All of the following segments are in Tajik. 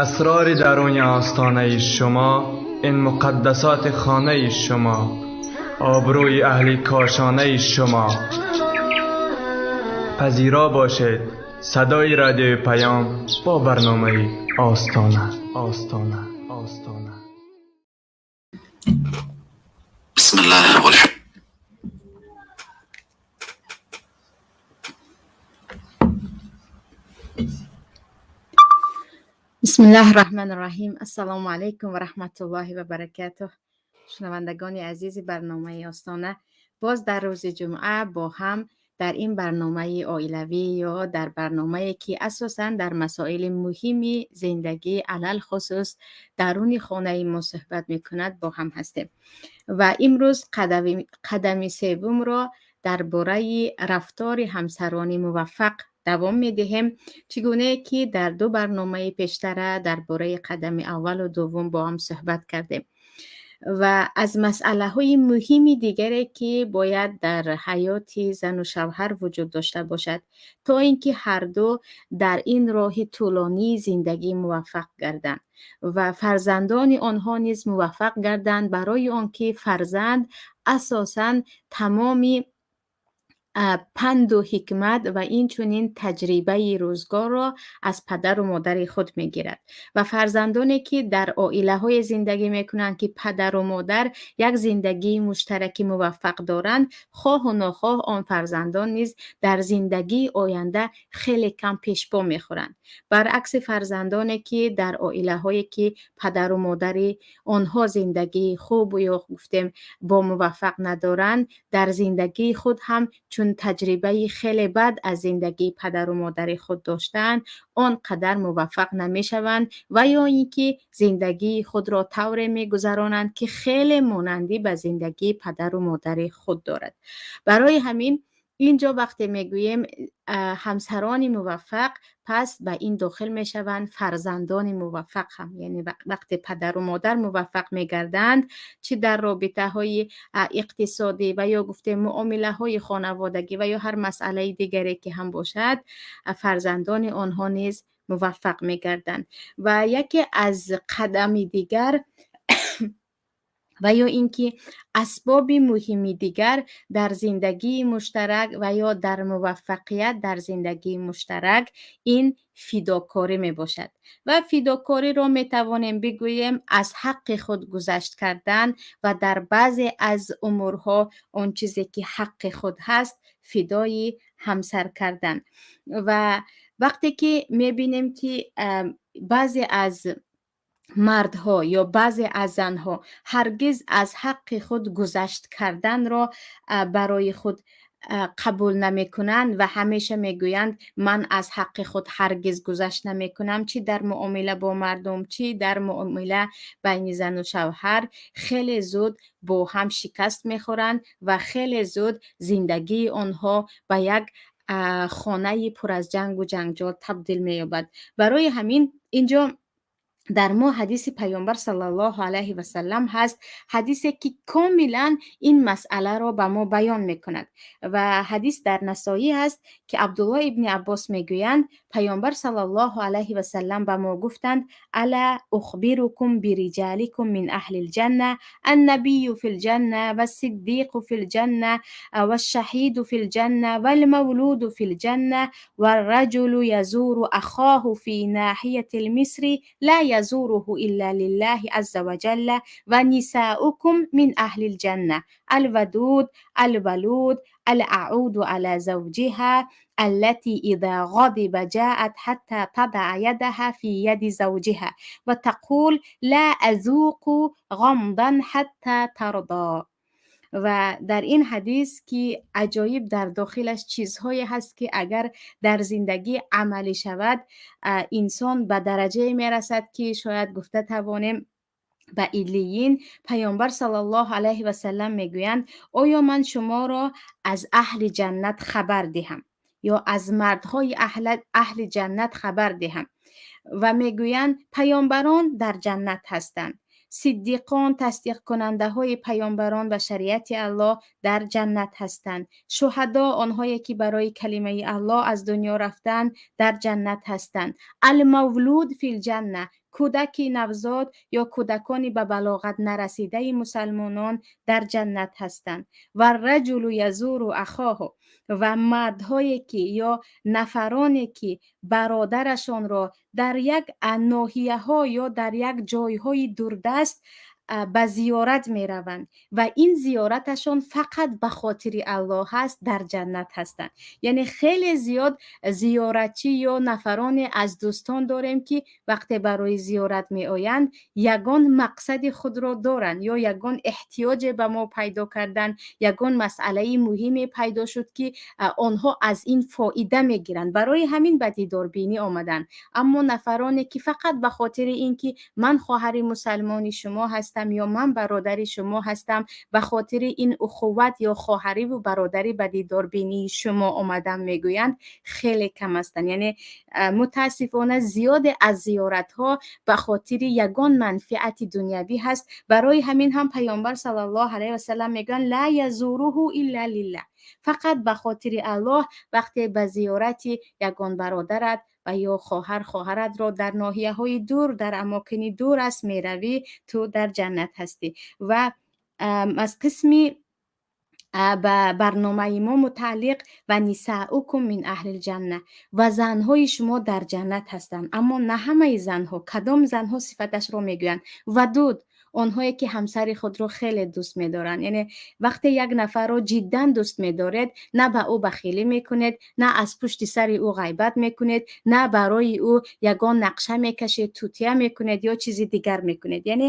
Асрори даруни остонаи шумо, ин муқаддасоти хонаи шумо, обрӯи аҳли кошонаи шумо. Пазиро бошед садои радиои Паём бо барномаи Остона, Остона, Остона. بسم الله والحمد بسم الله الرحمن الرحیم. السلام علیکم و رحمت الله و برکاته. شنوندگان عزیز برنامه آستانه، باز در روز جمعه با هم در این برنامه عائلوی یا در برنامه که اساساً در مسائل مهم زندگی علی الخصوص درون خانه ما صحبت میکند با هم هستیم و امروز قدم سوم را درباره رفتار همسران موفق دوام میدهیم. چگونه که در دو برنامه پیشتره درباره قدم اول و دوم با هم صحبت کردیم و از مسئله های مهم دیگری که باید در حیات زن و شوهر وجود داشته باشد تا اینکه هر دو در این راه طولانی زندگی موفق گردند و فرزندان آنها نیز موفق گردند، برای آنکه فرزند اساساً تمامی پند و حکمت و این چنین تجربه روزگار را از پدر و مادر خود میگیرد و فرزندانی که در عائله های زندگی میکنند که پدر و مادر یک زندگی مشترک موفق دارند، خواه و ناخواه آن فرزندان نیز در زندگی آینده خیلی کم پیشپا میخورند، برعکس فرزندانی که در عائله هایی که پدر و مادر آنها زندگی خوب یا گفتیم با موفق ندارند، در زندگی خود هم چون تجربه خیلی بد از زندگی پدر و مادر خود داشتند آنقدر موفق نمیشوند و یا اینکه زندگی خود را طور میگذرانند که خیلی مانندی به زندگی پدر و مادر خود دارد. برای همین اینجا وقتی میگوییم همسران موفق، پس به این داخل میشوند فرزندان موفق هم، یعنی وقتی پدر و مادر موفق میگردند، چه در رابطه های اقتصادی و یا گفته معامله های خانوادگی و یا هر مسئله دیگری که هم باشد، فرزندان آنها نیز موفق میگردند. و یکی از قدم دیگر و یا اینکه اسباب مهم دیگر در زندگی مشترک و یا در موفقیت در زندگی مشترک این فداکاری می باشد و فداکاری را می توانیم بگوییم از حق خود گذشت کردن و در بعضی از امورها آن چیزی که حق خود هست فدای همسر کردن. و وقتی که می بینیم که بعضی از مردها یا بعضی از زنها هرگز از حق خود گذشت کردن را برای خود قبول نمی کنند و همیشه میگویند من از حق خود هرگز گذشت نمی کنم، چی در معامله با مردم چی در معامله بین زن و شوهر، خیلی زود با هم شکست میخورند و خیلی زود زندگی آنها به یک خانه پر از جنگ و جنجال تبدیل مییابد. برای همین اینجا در ما حدیث پیامبر صلی الله علیه و سلم هست، حدیثی که کاملا این مسئله را به ما بیان میکند و حدیث در نسائی هست که عبدالله ابن عباس میگویند پیامبر صلی الله علیه و سلم به ما گفتند: الا اخبرکم برجالکم من اهل الجنه، النبی فی الجنه و الصدیق فی الجنه و الشهید فی الجنه و المولود فی الجنه و الرجل یزور اخاه فی ناحیه المصر لا یزوره الا لله عز وجل و نساؤکم من اهل الجنه الودود الولود العود على زوجها التي إذا غضب جاءت حتى تضع يدها في يد زوجها وتقول لا أذوق غمضا حتى ترضى. و در این حدیث که عجایب در داخلش چیزهایی هست که اگر در زندگی عملی شود انسان به درجه میرسد که شاید گفته توانیم به علیین. پیامبر صلی الله علیه و سلم میگویند: آیا من شما را از اهل جنت خبر دهم یا از مردهای اهل جنت خبر دهم؟ و میگویند پیامبران در جنت هستند، صدیقان تصدیق کننده های پیامبران و شریعت الله در جنت هستند، شهدا آنهایی که برای کلمه الله از دنیا رفتند در جنت هستند، المولود فی الجنه Кӯдаки навзод ё кӯдакони ба балоғат нарасидаи мусалмонон дар ҷаннат ҳастанд. Варраҷулу язуру ахоҳу, ва мардҳое ки ё нафароне ки бародарашонро дар як ноҳияҳо ё дар як ҷойҳои дурдаст ба зиёрат мераванд ва ин зиёраташон фақат ба хотири Аллоҳ аст, дар ҷаннат ҳастанд. Яъне хеле зиёд зиёратчӣ ё нафароне аз дӯстон дорем, ки вақте барои зиёрат меоянд, ягон мақсади худро доранд ё ягон эҳтиёҷе ба мо пайдо кардан, ягон масъалаи муҳиме пайдо шуд, ки онҳо аз ин фоида мегиранд, барои ҳамин ба дидорбинӣ омаданд. Аммо нафароне ки фақат ба хотири ин ки ман хоҳари мусалмони шумо ҳастам ё ман бародари шумо ҳастам, ба хотири ин ухувват ё хоҳариву бародарӣ ба дидорбинии шумо омадам мегӯянд, хеле кам ҳастанд. Яъне мутаассифона зиёде аз зиёратҳо ба хотири ягон манфиати дунявӣ ҳаст. Барои ҳамин ҳам Паёмбар саллаллоҳу алайҳи васаллам мегӯянд: ла язуруҳу илла лиллаҳ, фақат ба хотири Аллоҳ. Вақте ба зиёрати ягон бародарат ва ё хоҳаратро дар ноҳияҳои дур, дар амокини дур аст меравӣ, ту дар ҷаннат ҳастӣ. Ва аз қисми ба барномаи мо мутааллиқ: ва нисаукум мин аҳлил ҷанна, ва занҳои шумо дар ҷаннат ҳастанд. Аммо на ҳамаи занҳо. Кадом занҳо сифаташро мегӯянд? Вадуд, онҳое ки ҳамсари худро хеле дӯст медоранд. Яъне вақте як нафарро ҷиддан дӯст медоред, на ба ӯ бахилӣ мекунед, на аз пушти сари ӯ ғайбат мекунед, на барои ӯ ягон нақша мекашед, тутия мекунед ё чизи дигар мекунед. Яъне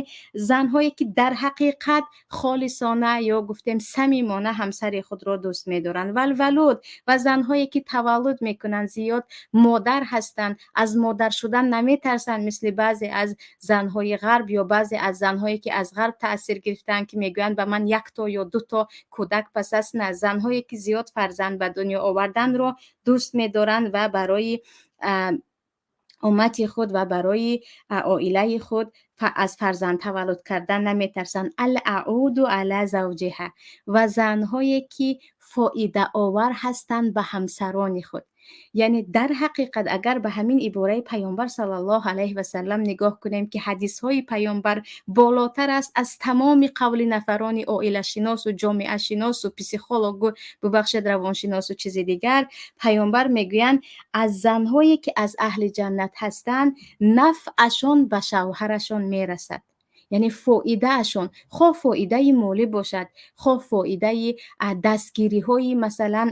занҳое ки дар ҳақиқат холисона ё гуфтем самимона ҳамсари худро дӯст медоранд. Валвалуд, ва занҳое ки таваллуд мекунанд, зиёд модар ҳастанд, аз модар шудан наметарсанд, мисли баъзе аз занҳои ғарб ё баъзе аз занҳое ки аз ғарб таъсир гирифтаанд, ки мегӯянд ба ман якто ё дуто кӯдак пас аст. На, занҳое ки зиёд фарзанд ба дунё оварданро дӯст медоранд ва барои уммати худ ва барои оилаи худ аз фарзанд таваллуд кардан наметарсанд. Ал-ауду ала завҷиҳа, ва занҳое ки фоидаовар ҳастанд ба ҳамсарони худ. Яъне дар ҳақиқат агар ба ҳамин ибораи Паёмбар саллаллоҳу алайҳи васаллам нигоҳ кунем, ки ҳадисҳои Паёмбар болотар аст аз тамоми қавли нафарони оилашиносу ҷомеашиносу психологу, бубахшед, равоншиносу чизи дигар, Паёмбар мегӯянд, аз занҳое ки аз аҳли ҷаннат ҳастанд, нафъашон ба шавҳарашон мерасад. Яъне фоидаашон, хоҳ фоидаи молӣ бошад, хоҳ фоидаи дастгириҳои, масалан,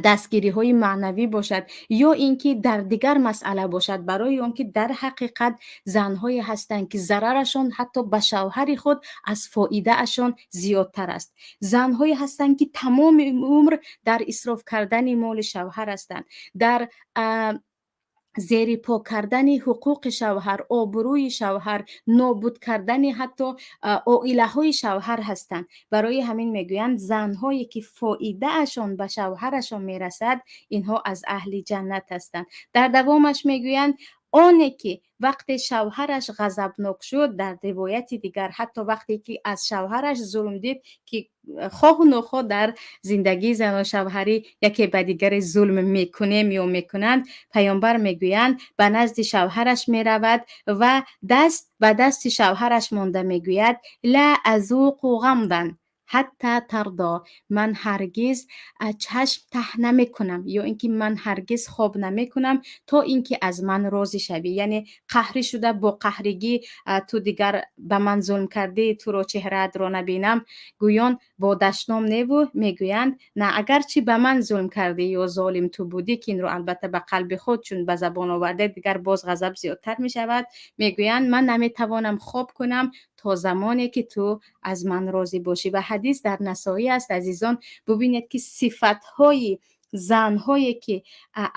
дастгириҳои маънавӣ бошад ё ин ки дар дигар масъала бошад. Барои он ки дар ҳақиқат занҳое ҳастанд, ки зарарашон ҳатто ба шавҳари худ аз фоидаашон зиёдтар аст. Занҳое ҳастанд, ки тамоми умр дар исроф кардани моли шавҳар ҳастанд, дар зери по кардани ҳуқуқи шавҳар, обрӯи шавҳар, нобуд кардани ҳатто оилаҳои шавҳар ҳастанд. Барои ҳамин мегӯянд, занҳое ки фоидаашон ба шавҳарашон мерасад, инҳо аз аҳли ҷаннат ҳастанд. Дар давомаш мегӯянд, оне ки вақте шавҳараш ғазабнок шуд, дар ривояти дигар ҳатто вақте ки аз шавҳараш зулм дид, ки хоҳу нохоҳ дар зиндагии зану шавҳарӣ яке ба дигаре зулм мекунем ё мекунанд, Паёмбар мегӯянд, ба назди шавҳараш меравад ва даст ба дасти шавҳараш монда мегӯяд: ла азуқу ғамдан ҳатта тардо, ман ҳаргиз чашм таҳ намекунам ё ин ки ман ҳаргиз хоб намекунам, то ин ки аз ман розӣ шавӣ. Яъне қаҳрӣ шуда, бо қаҳригӣ, ту дигар ба ман зулм кардӣ, туро чеҳраатро набинам гӯён, бо дашном неву мегӯянд, на, агарчи ба ман зулм кардӣ ё золим ту будӣ, ки инро албатта ба қалби худ чун ба забон оварде, дигар боз ғазаб зиёдтар мешавад, мегӯянд, ман наметавонам хоб кунам то замоне ки ту аз ман розӣ бошӣ. Ва ҳадис дар Насоӣ аст. Азизон, бубинед, ки сифатҳои занҳое ки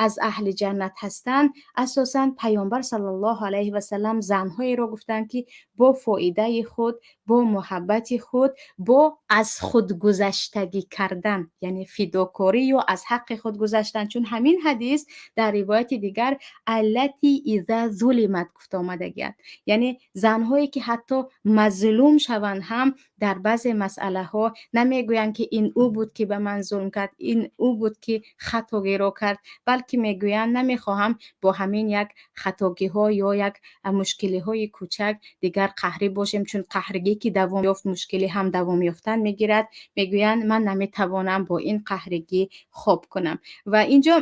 аз аҳли ҷаннат ҳастанд, асосан Паёмбар саллаллоҳу алайҳи васаллам занҳоеро гуфтанд, ки бо фоидаи худ, бо муҳаббати худ, бо аз худгузаштагӣ кардан, яъне фидокорӣ ё аз ҳаққи худ гузаштан. Чун ҳамин ҳадис дар ривояти дигар аллати иза зулимат гуфта омадагианд, яъне занҳое ки ҳатто мазлум шаванд ҳам, дар баъзе масъалаҳо намегӯянд, ки ин ӯ буд, ки ба ман зулм кард, ин ӯ буд, ки хатогиро кард, балки мегӯянд, намехоҳам бо ҳамин як хатогиҳо ё як мушкилиҳои кӯчак дигар қаҳрӣ бошем, чун қаҳригӣ ки давом ёфт, мушкилӣ ҳам давом ёфтан мегирад. Мегӯянд, ман наметавонам бо ин қаҳригӣ хоб кунам. Ва инҷо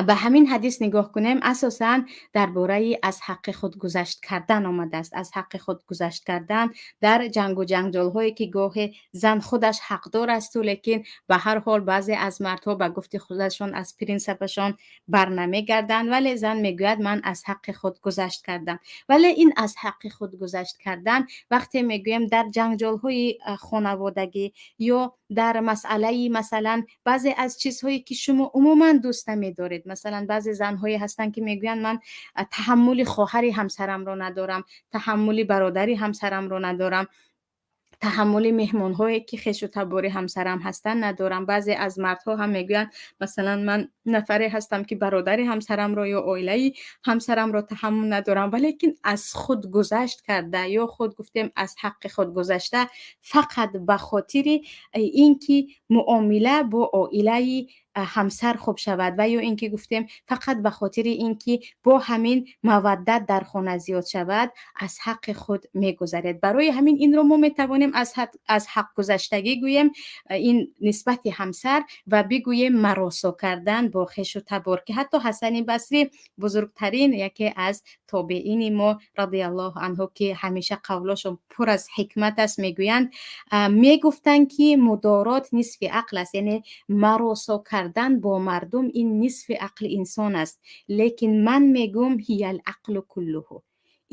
ба ҳамин ҳадис нигоҳ кунем, асосан дар бораи аз ҳаққи худ гузашт кардан омадааст. Аз ҳаққи худ гузашт кардан дар ҷангу ҷанҷолҳое, ки гоҳе зан худаш ҳақдор асту, лекин ба ҳар ҳол баъзе аз мардҳо ба гуфти худашон аз принсипашон барнамегарданд, вале зан мегӯяд, ман аз ҳаққи худ гузашт кардам. Вале ин аз ҳаққи худ гузашт кардан, вақте мегӯем, дар ҷанҷолҳои хонаводагӣ ё дар масъалаи, масалан, баъзе аз чизҳое, ки шумо умуман дӯст намедоред. Масалан, баъзе занҳое ҳастанд, ки мегӯянд, ман таҳаммули хоҳари ҳамсарамро надорам, таҳаммули бародари ҳамсарамро надорам, таҳаммули меҳмонҳое, ки хешу табори ҳамсарам ҳастанд, надорам. Баъзе аз мардҳо ҳам мегӯянд, масалан, ман нафаре ҳастам, ки бародари ҳамсарамро ё оилаи ҳамсарамро таҳаммул надорам. Валекин аз худ гузашт карда ё худ гуфтем, аз ҳаққи худ гузашта, фақат ба хотири ин ки муомила бо оилаи ҳамсар хуб шавад ва ё ин ки гуфтем, фақат ба хотири ин ки бо ҳамин маваддат дар хона зиёд шавад, аз ҳаққи худ мегузаред. Барои ҳамин инро мо метавонем аз ҳақгузаштагӣ гӯем, ин нисбати ҳамсар, ва бигӯем маросо кардан бо хешу табор, ки ҳатто Ҳасани Басрӣ, бузургтарин яке аз тобеини мо, радиаллоҳу анҳу, ки ҳамеша қавлошон пур аз ҳикмат аст, мегӯянд, мегуфтанд, ки мудорот нисфи ақл аст, яъне маросо кардан бо мардум ин нисфи ақли инсон аст. Лекин ман мегӯм, ҳиял ақлу куллуҳу,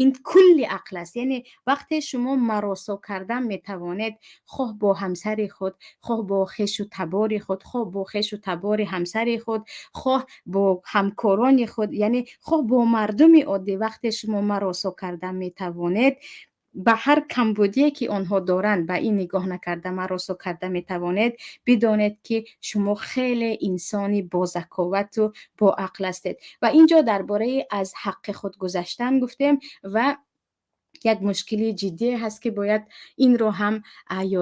ин кулли ақл аст. Яъне вақте шумо маросо кардан метавонед, хоҳ бо ҳамсари худ, хоҳ бо хешу табори худ, хоҳ бо хешу табори ҳамсари худ, хоҳ бо ҳамкорони худ, яъне хоҳ бо мардуми оддӣ, вақте шумо маросо кардан метавонед, ба ҳар камбудие, ки онҳо доранд, ба ин нигоҳ накарда маросо карда метавонед, бидонед, ки шумо хеле инсони бозаковату боақл ҳастед. Ва ин ҷо дар бораи аз ҳаққи худ гузаштан гуфтем ва як мушкили ҷиддие ҳаст, ки бояд инро ҳам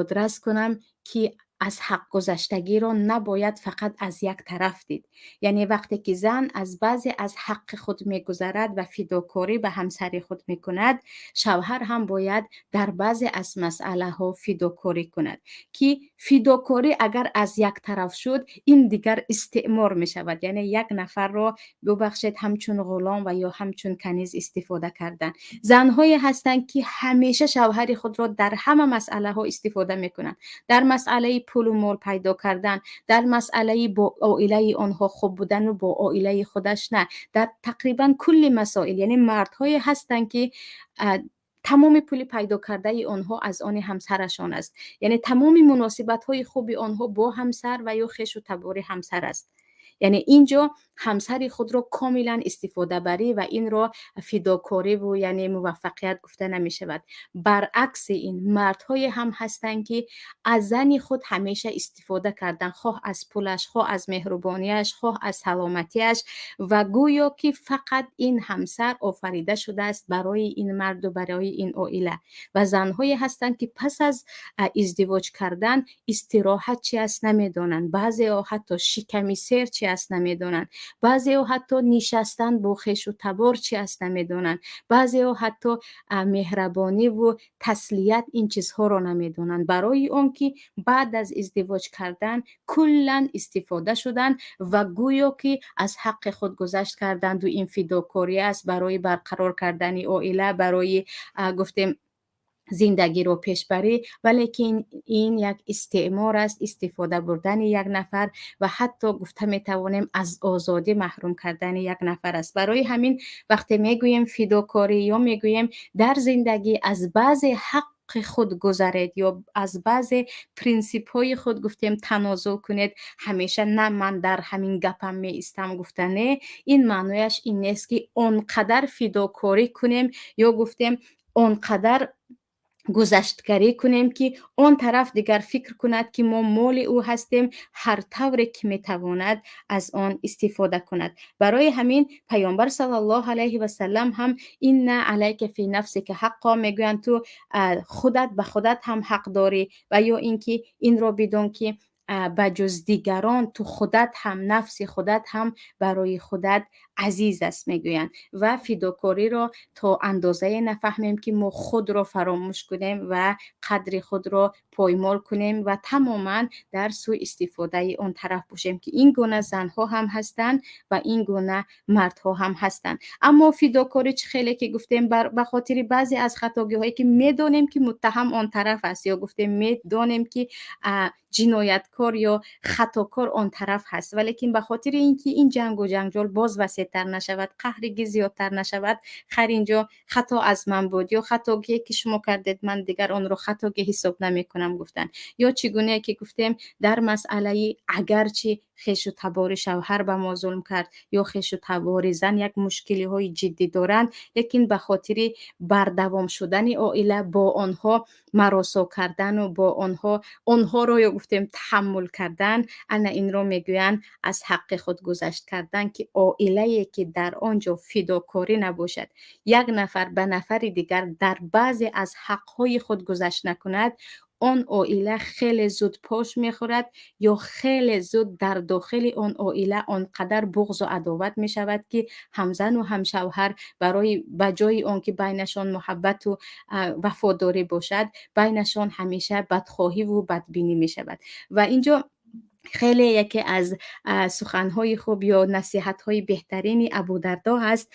ёдрас кунам, ки аз ҳақгузаштагиро набояд фақат аз як тараф дид. Яъне вақте ки зан аз баъзе аз ҳаққи худ мегузарад ва фидокорӣ ба ҳамсари худ мекунад, шавҳар ҳам бояд дар баъзе аз масъалаҳо фидокорӣ кунад, ки фидокорӣ агар аз як тараф шуд, ин дигар истеъмор мешавад, яъне як нафарро, бубахшед, ҳамчун ғулом ва ё ҳамчун каниз истифода кардан. Занҳое ҳастанд, ки ҳамеша шавҳари худро дар ҳама масъалаҳо истифода мекунанд, дар масъалаи пулу мол пайдо кардан, дар масъалаи бо оилаи онҳо хуб будану бо оилаи худаш на, дар тақрибан кулли масоил. Яъне мардҳое ҳастанд, ки тамоми пули пайдо кардаи онҳо аз они ҳамсарашон аст, яъне тамоми муносибатҳои хуби онҳо бо ҳамсар ва ё хешу табори ҳамсар аст. Яъне ин ҷо ҳамсари худро комилан истифодабарӣ ва инро фидокориву яъне муваффақият гуфта намешавад. Баръакси ин, мардҳое ҳам ҳастанд, ки аз зани худ ҳамеша истифода кардан, хоҳ аз пулаш, хоҳ аз меҳрубониаш, хоҳ аз саломатиаш, ва гӯё ки фақат ин ҳамсар офарида шудааст барои ин марду барои ин оила. Ва занҳое ҳастанд, ки пас аз издивоҷ кардан истироҳат чи аст намедонанд, баъзеҳо ҳатто шиками сер чи аст намедонанд, баъзеҳо ҳатто нишастан бо хешу табор чи аст намедонанд, баъзеҳо ҳатто меҳрабониву таслият, ин чизҳоро намедонанд, барои он ки баъд аз издивоҷ кардан куллан истифода шуданд ва гӯё ки аз ҳаққи худ гузашт карданду ин фидокорӣ аст барои барқарор кардани оила, барои гуфтем, зиндагиро пешбарӣ. Валекин ин як истеъмор аст, истифода бурдани як нафар ва ҳатто гуфта метавонем, аз озодӣ маҳрум кардани як нафар аст. Барои ҳамин вақте мегӯем фидокорӣ ё мегӯем дар зиндагӣ аз баъзе ҳаққи худ гузаред ё аз баъзе принсипҳои худ, гуфтем, танозул кунед, ҳамеша на ман дар ҳамин гапам меистам гуфта не, ин маънояш ин нест, ки он қадар фидокорӣ кунем ё гуфтем, он қадар гузаштгарӣ кунем, ки он тараф дигар фикр кунад, ки мо моли ӯ ҳастем, ҳар тавре ки метавонад аз он истифода кунад. Барои ҳамин Паёмбар саллаллоҳу алайҳи васаллам ҳам инна алайка фи нафсика ҳаққо мегӯянд, ту худат ба худат ҳам ҳақ дорӣ ва ё ин ки инро бидон, ки Ба ҷуз дигарон ту худат ҳам, нафси худат ҳам барои худат азиз аст, мегӯянд. Ва фидокориро то андозае нафаҳмем, ки мо худро фаромӯш кунем ва қадри худро поймол кунем ва тамоман дар сӯистифодаи он тараф бошем, ки ин гуна занҳо ҳам ҳастанд ва ин гуна мардҳо ҳам ҳастанд. Аммо фидокорӣ, чӣ хеле ки гуфтем, ба хотири баъзе аз хатогиҳое, ки медонем, ки муттаҳам он тараф аст, ё гуфтем, медонем, ки ҷинояткор ё хатокор он тараф ҳаст, валекин ба хотири ин ки ин ҷангу ҷанҷол боз васеътар нашавад, қаҳригӣ зиёдтар нашавад, хайр, инҷо хато аз ман буд ё хатогие, ки шумо кардед, ман дигар онро хатогӣ ҳисоб намекунам, гуфтанд. Ё чӣ гунае ки гуфтем, дар масъалаи агарчи хешу табори шавҳар ба мо зулм кард ё хешу табори зан як мушкилиҳои ҷиддӣ доранд, лекин ба хотири бардавом шудани оила бо онҳо маросо кардану бо онҳо онҳоро ё гуфтем таҳаммул кардан, ана инро мегӯянд аз ҳаққи худ гузашт кардан, ки оилае, ки дар он ҷо фидокорӣ набошад, як нафар ба нафари дигар дар баъзе аз ҳаққҳои худ гузашт накунад, он оила хеле зуд пош мехӯрад ё хеле зуд дар дохили он оила он қадар буғзу адоват мешавад, ки ҳамзану ҳамшавҳар барои ба ҷои он ки байнашон муҳаббату вафодорӣ бошад, байнашон ҳамеша бадхоҳиву бадбинӣ мешавад. Ва инҷо хеле яке аз суханҳои хуб ё насиҳатҳои беҳтарини Абудардо ҳаст,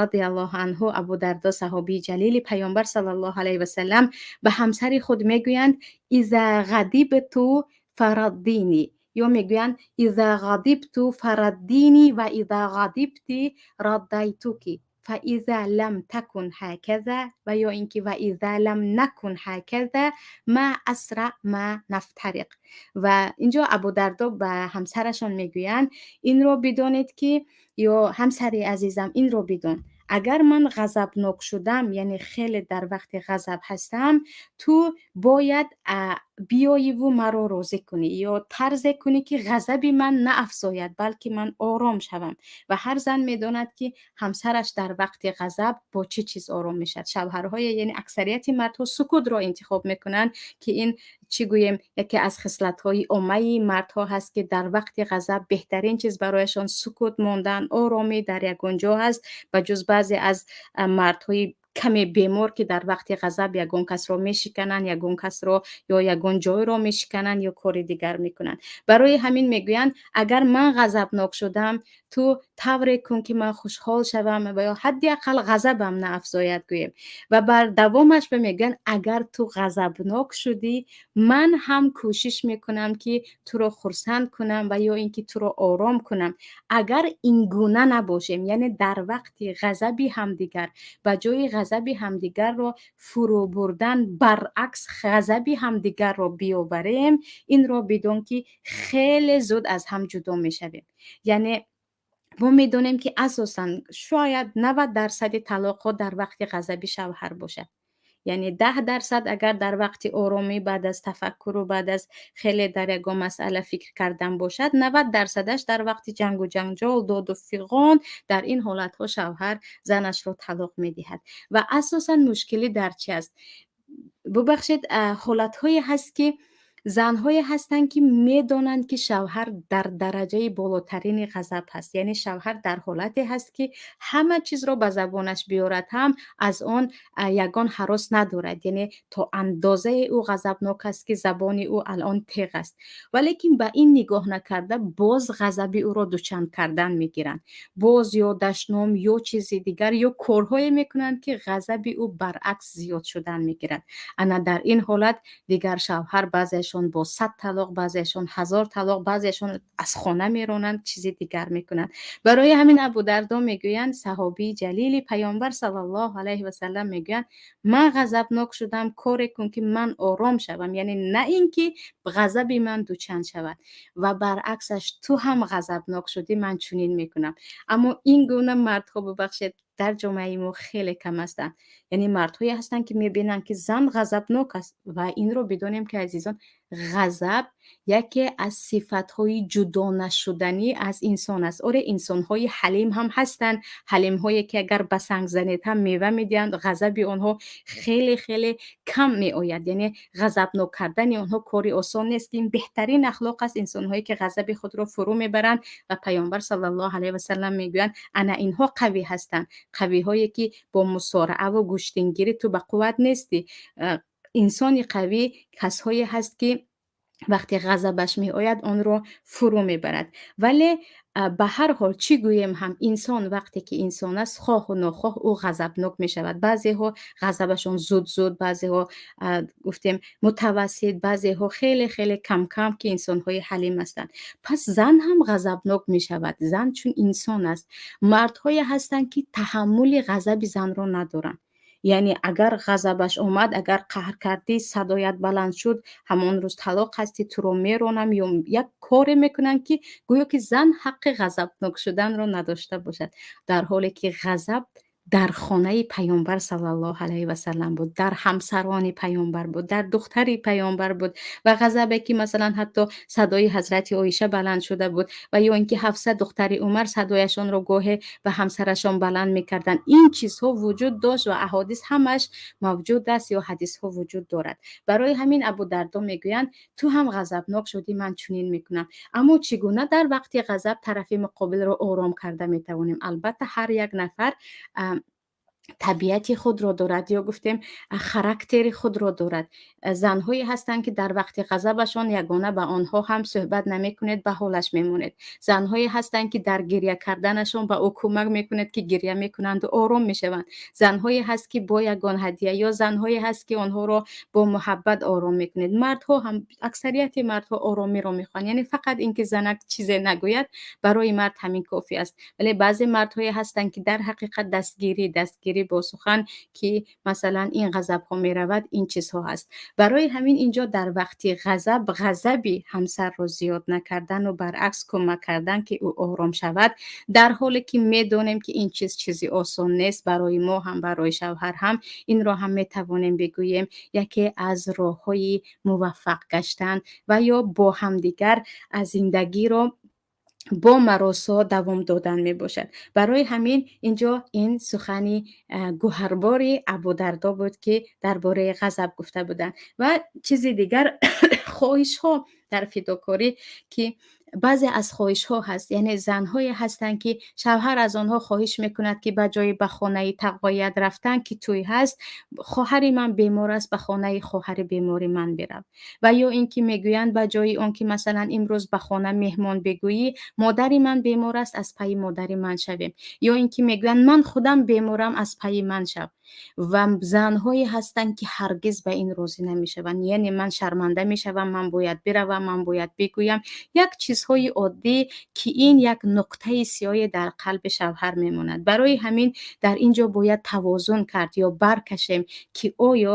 радиаллоҳу анҳу. Абудардо, саҳобии ҷалили Паёмбар саллаллоҳу алайҳи васалам, ба ҳамсари худ мегӯянд: "إذا غضبت فرضيني", ё мегӯянд: "إذا غضبت فرضيني وإذا غضبت رضيتك، فإذا لم تكن هكذا", ва ё ин ки "وإذا لم نكن هكذا ما أسرع ما نفترق". Ва инҷо Абудардо ба ҳамсарашон мегӯянд: инро бидонед, ки ё ҳамсари азизам, инро бидон, агар ман ғазабнок шудам, яъне хеле дар вақти ғазаб ҳастам, ту бояд биёиву маро розӣ кунӣ ё тарзе кунӣ, ки ғазаби ман наафзояд, балки ман ором шавам. Ва ҳар зан медонад, ки ҳамсараш дар вақти ғазаб бо чӣ чиз ором мешавад. Шавҳарҳое, яъне аксарияти мардҳо сукутро интихоб мекунанд, ки ин, чӣ гӯем, яке аз хислатҳои оммаи мардҳо ҳаст, ки дар вақти ғазаб беҳтарин чиз барояшон сукут мондан, оромӣ дар ягон ҷо ҳаст, ба ҷуз баъзе аз мардҳои каме бемор, ки дар вақти ғазаб ягон касро мешикананд, ягон касро ё ягон ҷойро мешикананд ё кори дигар мекунанд. Барои ҳамин мегӯянд: агар ман ғазабнок шудам, ту тавре кун, ки ман хушҳол шавам ва ё ҳадди ақал ғазабам наафзояд, гӯем. Ва бар давомаш ба мегӯянд: агар ту ғазабнок шудӣ, ман ҳам кӯшиш мекунам, ки туро хурсанд кунам ва ё ин ки туро ором кунам. Агар ин гуна набошем, яъне дар вақти ғазаби ҳамдигар ба ҷои ғазаби ҳамдигарро фурӯ бурдан, баръакс ғазаби ҳамдигарро биёварем, инро бидон, ки хеле зуд аз ҳам ҷудо мешавем. Яъне мо медонем, ки асосан шояд 90 дарсади талоқҳо дар вақти ғазаби шавҳар бошад, яъне 10 дарсад агар дар вақти оромӣ, баъд аз тафаккуру баъд аз хеле дар ягон масъала фикр кардан бошад, 90 дарсадаш дар вақти ҷангу ҷанҷол, доду фиғон. Дар ин ҳолатҳо шавҳар занашро талоқ медиҳад. Ва асосан мушкилӣ дар чи аст? Бубахшед, ҳолатҳое ҳаст, ки занҳое ҳастанд, ки медонанд, ки шавҳар дар дараҷаи болотарини ғазаб ҳаст, яъне шавҳар дар ҳолате ҳаст, ки ҳама чизро ба забонаш биёрад ҳам, аз он ягон ҳарос надорад, яъне то андозае ӯ ғазабнок аст, ки забони ӯ алон теғ аст. Валекин ба ин нигоҳ накарда, боз ғазаби ӯро дучанд кардан мегиранд, боз ё дашном, ё чизи дигар, ё корҳое мекунанд, ки ғазаби ӯ баръакс зиёд шудан мегирад. Ана дар ин ҳолат дигар шавҳар баъзеашон бо 100 талоқ, баъзеашон 1000 талоқ, баъзеашон аз хона меронанд, чизи дигар мекунанд. Барои ҳамин Абудардо мегӯянд, саҳобии ҷалили Паёмбар саллаллоҳу алайҳи васалам, мегӯянд: ман ғазабнок шудам, коре кун, ки ман ором шавам, яъне на ин ки ғазаби ман дучанд шавад, ва баръаксаш ту ҳам ғазабнок шудӣ, ман чунин мекунам. Аммо ин гуна мардҳо, бубахшед, дар ҷомеаи мо хеле кам ҳастанд. Яъне мардҳое ҳастанд, ки мебинанд, ки зан ғазабнок аст. Ва инро бидонем, ки, азизон, Ғазаб яке аз сифатҳои ҷудонашуданӣ аз инсон аст. Оре, инсонҳои ҳалим ҳам ҳастанд, ҳалимҳое ки агар ба санг занед ҳам мева медиҳанд, ғазаби онҳо хеле хеле кам меояд, яъне ғазабнок кардани онҳо кори осон нест. Ин беҳтарин ахлоқ аст, инсонҳое ки ғазаби худро фурӯ мебаранд, ва Паёмбар саллаллоҳу алайҳи васаллам мегӯянд: ана инҳо қавӣ ҳастанд, қавиҳое ки бо мусорааву гӯштингирӣ ту ба қувват нестӣ. Инсони қавӣ касҳое ҳаст, ки вақте ғазабаш меояд, онро фурӯ мебарад. Вале ба ҳар ҳол, чӣ гӯем ҳам, инсон вақте ки инсон аст, хоҳу нохоҳ ӯ ғазабнок мешавад. Баъзеҳо ғазабашон зуд зуд, баъзеҳо, гуфтем, мутавассит, баъзеҳо хеле хеле камкам, ки инсонҳои ҳалим ҳастанд. Пас зан ҳам ғазабнок мешавад, зан чун инсон аст. Мардҳое ҳастанд, ки таҳаммули ғазаби занро надоранд, яъне агар ғазабаш омад, агар қаҳр кардӣ, садоят баланд шуд, ҳамон рӯз талоқ ҳастӣ, туро меронам ё як коре мекунанд, ки гӯё ки зан ҳаққи ғазабнок шуданро надошта бошад, дар ҳоле ки ғазаб дар хонаи Паёмбар саллаллоҳу алайҳи васаллам буд, дар ҳамсарони Паёмбар буд, дар духтари Паёмбар буд. Ва ғазабе ки, масалан, ҳатто садои ҳазрати Оиша баланд шуда буд ва ё ин ки Ҳафса, духтари Умар, садояшонро гоҳе ба ҳамсарашон баланд мекарданд. Ин чизҳо вуҷуд дошт ва аҳодис ҳамаш мавҷуд аст ё ҳадисҳо вуҷуд дорад. Барои ҳамин Абу Дардо мегӯянд: ту ҳам ғазабнок шудӣ, ман чунин мекунам. Аммо чӣ гуна дар вақти ғазаб тарафи муқобилро ором карда метавонем? Албатта, ҳар як нафар табиати худро дорад ё, гуфтем, характери худро дорад. Занҳое ҳастанд, ки дар вақти ғазабашон ягона ба онҳо ҳам суҳбат намекунед, ба ҳолаш мемонед. Занҳое ҳастанд, ки дар гиря карданашон ба ӯ кӯмак мекунед, ки гиря мекунанду ором мешаванд. Занҳое ҳаст, ки бо ягон ҳадия, ё занҳое ҳаст, ки онҳоро бо муҳаббат ором мекунед. Мардҳо ҳам, аксарияти мардҳо оромиро мехоҳанд, яъне фақат ин ки занак чизе нагӯяд, барои мард ҳамин кофӣ аст. Вале баъзе мардҳое ҳастанд, ки дар ҳақиқат дастгирӣ бо сухан, ки масалан ин ғазабҳо меравад, ин чизҳо ҳаст. Барои ҳамин инҷо дар вақти ғазаб ғазаби ҳамсарро зиёд накардану баръакс кӯмак кардан, ки ӯ ором шавад, дар ҳоле ки медонем, ки ин чиз чизи осон нест барои мо ҳам, барои шавҳар ҳам. Инро ҳам метавонем бигӯем, яке аз роҳҳои муваффақ гаштан ва ё бо ҳамдигар аз зиндагиро бо маросо давом додан мебошад. Барои ҳамин инҷо ин сухани гӯҳарбори Абудардо буд, ки дар бораи ғазаб гуфта буданд. Ва чизи дигар, хоҳишҳо дар фидокорӣ, ки баъзе аз хоҳишҳо ҳаст, яъне занҳое ҳастанд, ки шавҳар аз онҳо хоҳиш мекунад, ки ба ҷои ба хонаи тағоят рафтан, ки тӯй ҳаст, хоҳари ман бемор аст, ба хонаи хоҳари бемори ман бирав. Ва ё ин ки мегӯянд, ба ҷои он ки, масалан, имрӯз ба хона меҳмон бигӯӣ, модари ман бемор аст, аз пайи модари ман шавем. Ё ин ки мегӯянд, ман худам беморам, аз пайи ман шав. Ва занҳое ҳастанд, ки ҳаргиз ба ин розӣ намешаванд, яъне ман шарманда мешавам, ман бояд биравам, ман бояд бигӯям. Як чизҳои оддӣ, ки ин як нуқтаи сиёҳе дар қалби шавҳар мемонад. Барои ҳамин дар ин ҷо бояд тавозун кард ё баркашем, ки оё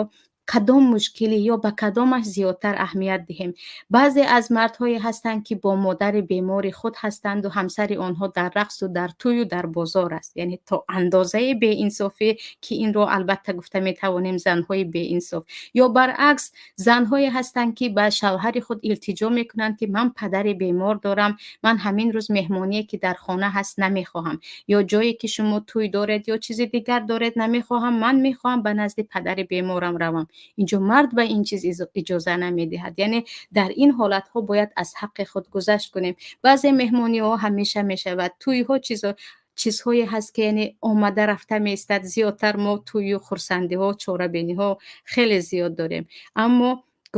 кадом мушкилӣ ё ба кадомаш зиёдтар аҳамият диҳем. Баъзе аз мардҳое ҳастанд, ки бо модари бемори худ ҳастанду ҳамсари онҳо дар рақсу дар тӯю дар бозор аст, яъне то андозаи беинсофӣ, ки инро албатта гуфта метавонем занҳои беинсоф. Ё баръакс, занҳое ҳастанд, ки ба шавҳари худ илтиҷо мекунанд, ки ман падари бемор дорам, ман ҳамин рӯз меҳмоние, ки дар хона ҳаст, намехоҳам, ё ҷое ки шумо тӯй доред ё чизи дигар доред, намехоҳам, ман мехоҳам ба назди падари беморам равам. Инҷо мард ба ин чиз иҷоза намедиҳад, яъне дар ин ҳолатҳо бояд аз ҳаққи худ гузашт кунем. Баъзе меҳмониҳо ҳамеша мешавад, тӯйҳо, чизҳое ҳаст, ки яъне омада рафта меистад. Зиёдтар мо тӯю хурсандиҳо, чорабиниҳо хеле зиёд дорем, аммо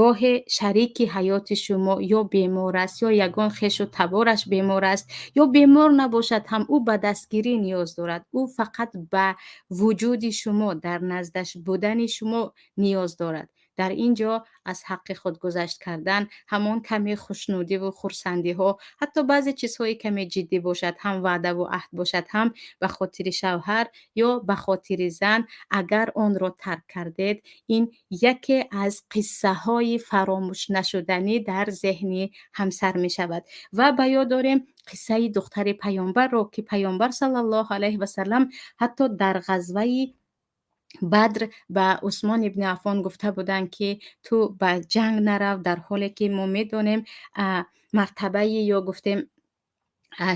гоҳе шарики ҳаёти шумо ё бемор аст, ё ягон хешу табораш бемор аст, ё бемор набошад ҳам, ӯ ба дастгирӣ ниёз дорад, ӯ фақат ба вуҷуди шумо, дар наздаш будани шумо ниёз дорад. Дар ин ҷо аз ҳаққи худ гузашт кардан, ҳамон каме хушнудиву хурсандиҳо, ҳатто баъзе чизҳои каме ҷиддӣ бошад ҳам, ваъдаву аҳд бошад ҳам, ба хотири шавҳар ё ба хотири зан агар онро тарк кардед, ин яке аз қиссаҳои фаромӯшнашуданӣ дар зеҳни ҳамсар мешавад. Ва ба ёд дорем қиссаи духтари Паёмбарро, ки Паёмбар саллаллоҳу алайҳи васаллам ҳатто дар ғазваи Бадр ба Усмон ибни Аффон гуфта буданд, ки ту ба ҷанг нарав, дар ҳоле ки мо медонем мартабаи ё гуфтем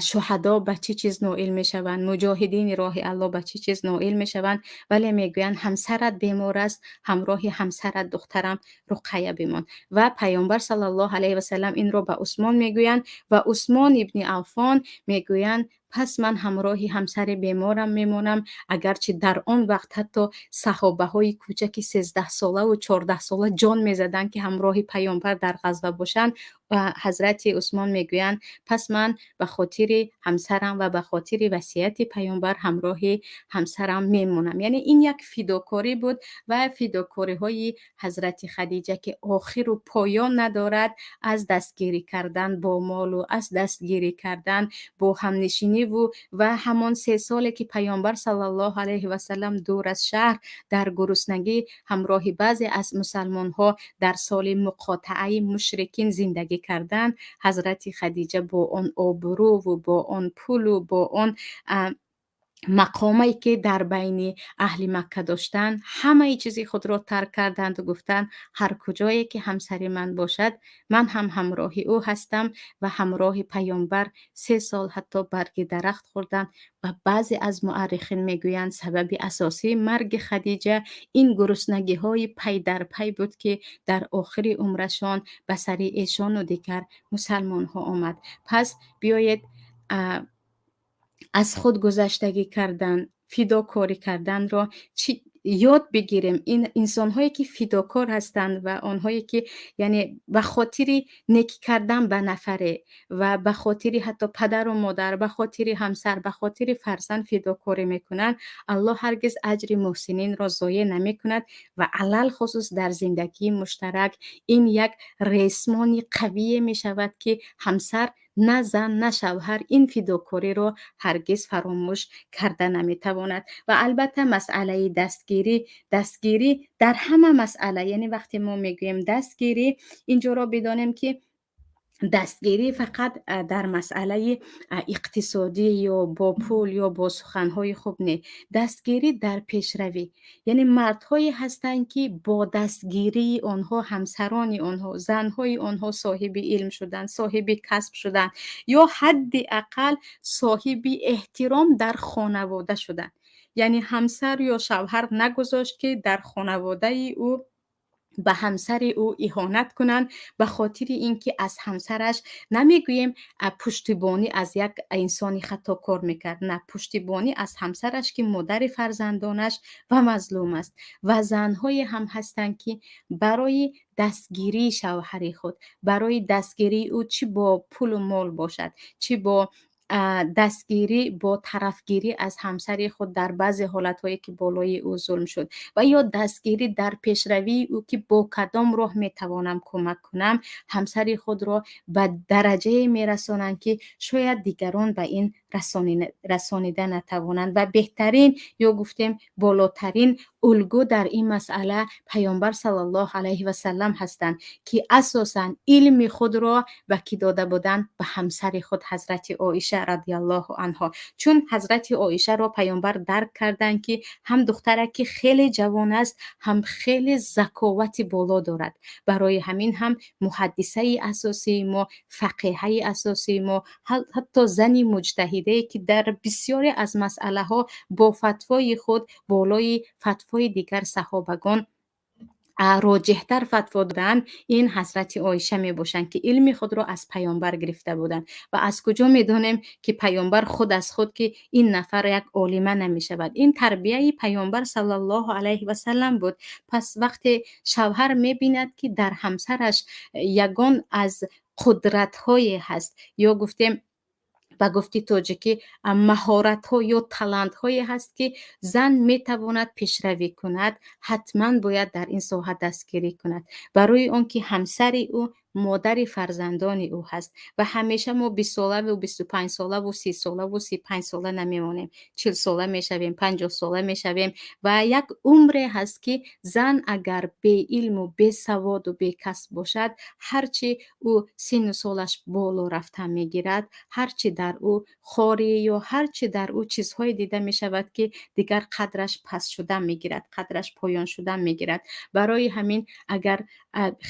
шуҳадо ба чӣ чиз ноил мешаванд, муҷоҳидини роҳи Аллоҳ ба чӣ чиз ноил мешаванд, вале мегӯянд: «Ҳамсарат бемор аст, ҳамроҳи ҳамсарат, духтарам Руқая бимон». Ва Паёмбар саллаллоҳу алайҳи васаллам инро ба Усмон мегӯянд ва Усмон ибни Аффон мегӯянд: «Пас ман ҳамроҳи ҳамсари беморам мемонам», агарчи дар он вақт ҳатто саҳобаҳои кӯчаки 13-солаву 14-сола ҷон мезаданд, ки ҳамроҳи Паёмбар дар ғазва бошанд. Ва ҳазрати Усмон мегӯянд: «Пас ман ба хотири ҳамсарам ва ба хотири васияти Паёмбар ҳамроҳи ҳамсарам мемонам». Яъне ин як фидокорӣ буд ва фидокориҳои ҳазрати Хадиҷа, ки охиру поён надорад, аз дастгирӣ кардан бо молу аз дастгирӣ кардан бо ҳамнишиниву ва ҳамон 3 соле ки Паёмбар саллаллоҳу алайҳи васаллам дур аз шаҳр дар гуруснагӣ ҳамроҳи баъзе аз мусалмонҳо дар соли муқотаъаи мушрикин зиндагӣ кардан, ҳазрати Хадиҷа бо он обрӯву бо он пулу бо он мақомае, ки дар байни аҳли Макка доштанд, ҳамаи чизи худро тарк карданду гуфтанд: «Ҳар куҷое ки ҳамсари ман бошад, ман ҳам ҳамроҳи ӯ ҳастам». Ва ҳамроҳи Паёмбар 3 сол ҳатто барги дарахт хӯрданд. Ва баъзе аз муаррихин мегӯянд, сабаби асосии марги Хадиҷа ин гуруснагиҳои пай дар пай буд, ки дар охири умрашон ба сари эшону дигар мусалмонҳо омад. Пас биёед, аз худ гузаштагӣ кардан, фидокорӣ карданро чӣ ёд бигирем. Ин инсонҳое, ки фидокор ҳастанд ва онҳое, ки яъне ба хотири некӣ кардан ба нафаре ва ба хотири ҳатто падару модар, ба хотири ҳамсар, ба хотири фарзанд фидокорӣ мекунанд, Аллоҳ ҳаргиз аҷри муҳсининро зоеъ намекунад. Ва алалхусус дар зиндагии муштарак ин як ресмони қавие мешавад, ки ҳамсар, на зан, на шавҳар ин фидокориро ҳаргиз фаромӯш карда наметавонад. Ва албатта масъалаи дастгирӣ, дастгирӣ дар ҳама масъала, яъне вақте мо мегӯем дастгирӣ, инҷоро бидонем, ки дастгирӣ фақат дар масъалаи иқтисодӣ ё бо пул ё бо суханҳои хуб не, дастгирӣ дар пешравӣ. Яъне мардҳое ҳастанд, ки бо дастгирии онҳо ҳамсарони онҳо, занҳои онҳо соҳиби илм шуданд, соҳиби касб шуданд ё ҳадди ақал соҳиби эҳтиром дар хонавода шуданд. Яъне ҳамсар ё шавҳар нагузошт, ки дар хонаводаи ӯ ба ҳамсари ӯ иҳонат кунанд, ба хотири ин ки аз ҳамсараш, намегӯем пуштибонӣ аз як инсони хатокор мекард, на, пуштибонӣ аз ҳамсараш, ки модари фарзандонаш ва мазлум аст. Ва занҳое ҳам ҳастанд, ки барои дастгирии шавҳари худ, барои дастгирии ӯ, чӣ бо пулу мол бошад, чӣ бо дастгирӣ, бо тарафгирӣ аз ҳамсари худ дар баъзе ҳолатҳое, ки болои ӯ зулм шуд, ва ё дастгирӣ дар пешравии ӯ, ки бо кадом роҳ метавонам кӯмак кунам, ҳамсари худро ба дараҷае мерасонанд, ки шояд дигарон ба ин расонида натавонанд. Ва беҳтарин ё гуфтем болотарин улгӯ дар ин масъала Паёмбар саллаллоҳу алайҳи васаллам ҳастанд, ки асосан илми худро ба кӣ дода буданд? Ба ҳамсари худ, ҳазрати Оиша радиаллоҳу анҳо. Чун ҳазрати Оишаро Паёмбар дарк карданд, ки ҳам духтараки хеле ҷавон аст, ҳам хеле заковати боло дорад. Барои ҳамин ҳам муҳаддисаи асосии мо, фақеҳаи асосии мо, ҳатто зани муҷтаҳидае, ки дар бисёре аз масъалаҳо бо фатвои худ болои фатвои дигар саҳобагон роҷеҳтар фатво доданд, ин ҳазрати Оиша мебошанд, ки илми худро аз Паёмбар гирифта буданд. Ва аз куҷо медонем, ки Паёмбар худ аз худ ки ин нафар як олима намешавад? Ин тарбияи Паёмбар саллаллоҳу алайҳи васаллам буд. Пас вақте шавҳар мебинад, ки дар ҳамсараш ягон аз қудратҳое ҳаст ё гуфтем ба гуфти тоҷикӣ маҳоратҳо ё талантҳое ҳаст, ки зан метавонад пешравӣ кунад, ҳатман бояд дар ин соҳа дастгирӣ кунад, барои он ки ҳамсари ӯ Модари фарзандони ӯ ҳаст. Ва ҳамеша мо 20-солаву 25-солаву 30-солаву 35-сола намемонем, 40-сола мешавем, 50-сола мешавем. Ва як умре ҳаст, ки зан агар беилму бесаводу бекасб бошад, ҳарчи ӯ синну солаш боло рафта мегирад, ҳарчи дар ӯ хорӣ ё ҳарчи дар ӯ чизҳое дида мешавад, ки дигар қадраш паст шудан мегирад, қадраш поён шудан мегирад. Барои ҳамин, агар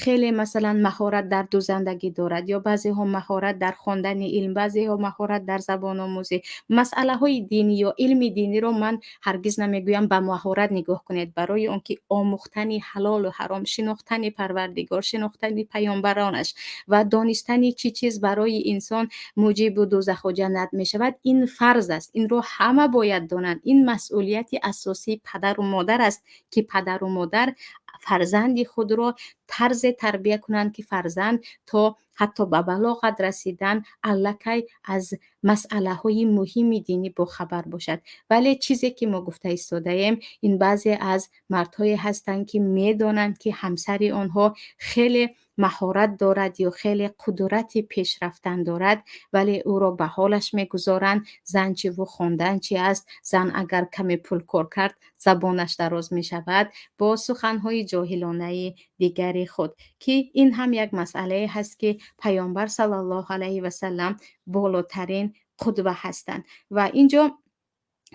хеле, масалан, маҳорат дар дӯзандагӣ дорад ё баъзеҳо маҳорат дар хондани илм, баъзеҳо маҳорат дар забономӯзӣ, масъалаҳои динӣ ё илми диниро ман ҳаргиз намегӯям ба маҳорат нигоҳ кунед, барои он ки омӯхтани ҳалолу ҳаром, шинохтани Парвардигор, шинохтани паёмбаронаш ва донистани чӣ чиз барои инсон муҷибу дӯзаху ҷаннат мешавад, ин фарз аст. Инро ҳама бояд донанд. Ин масъулияти асосии падару модар аст, ки падару модар фарзанди худро тарзе тарбия кунанд, ки фарзанд то ҳатто ба балоғат расидан аллакай аз масъалаҳои муҳими динӣ бохабар бошад. Вале чизе ки мо гуфта истодаем, ин баъзе аз мардҳое ҳастанд, ки медонанд, ки ҳамсари онҳо хеле маҳорат дорад ё хеле қудрати пешрафтан дорад, вале ӯро ба ҳолаш мегузоранд. Зан чиву хондан чи аст? Зан агар каме пул кор кард, забонаш дароз мешавад, бо суханҳои ҷоҳилонаи дигари худ, ки ин ҳам як масъалае ҳаст, ки Паёмбар саллаллоҳу алайҳи васаллам болотарин қудва ҳастанд. Ва инҷо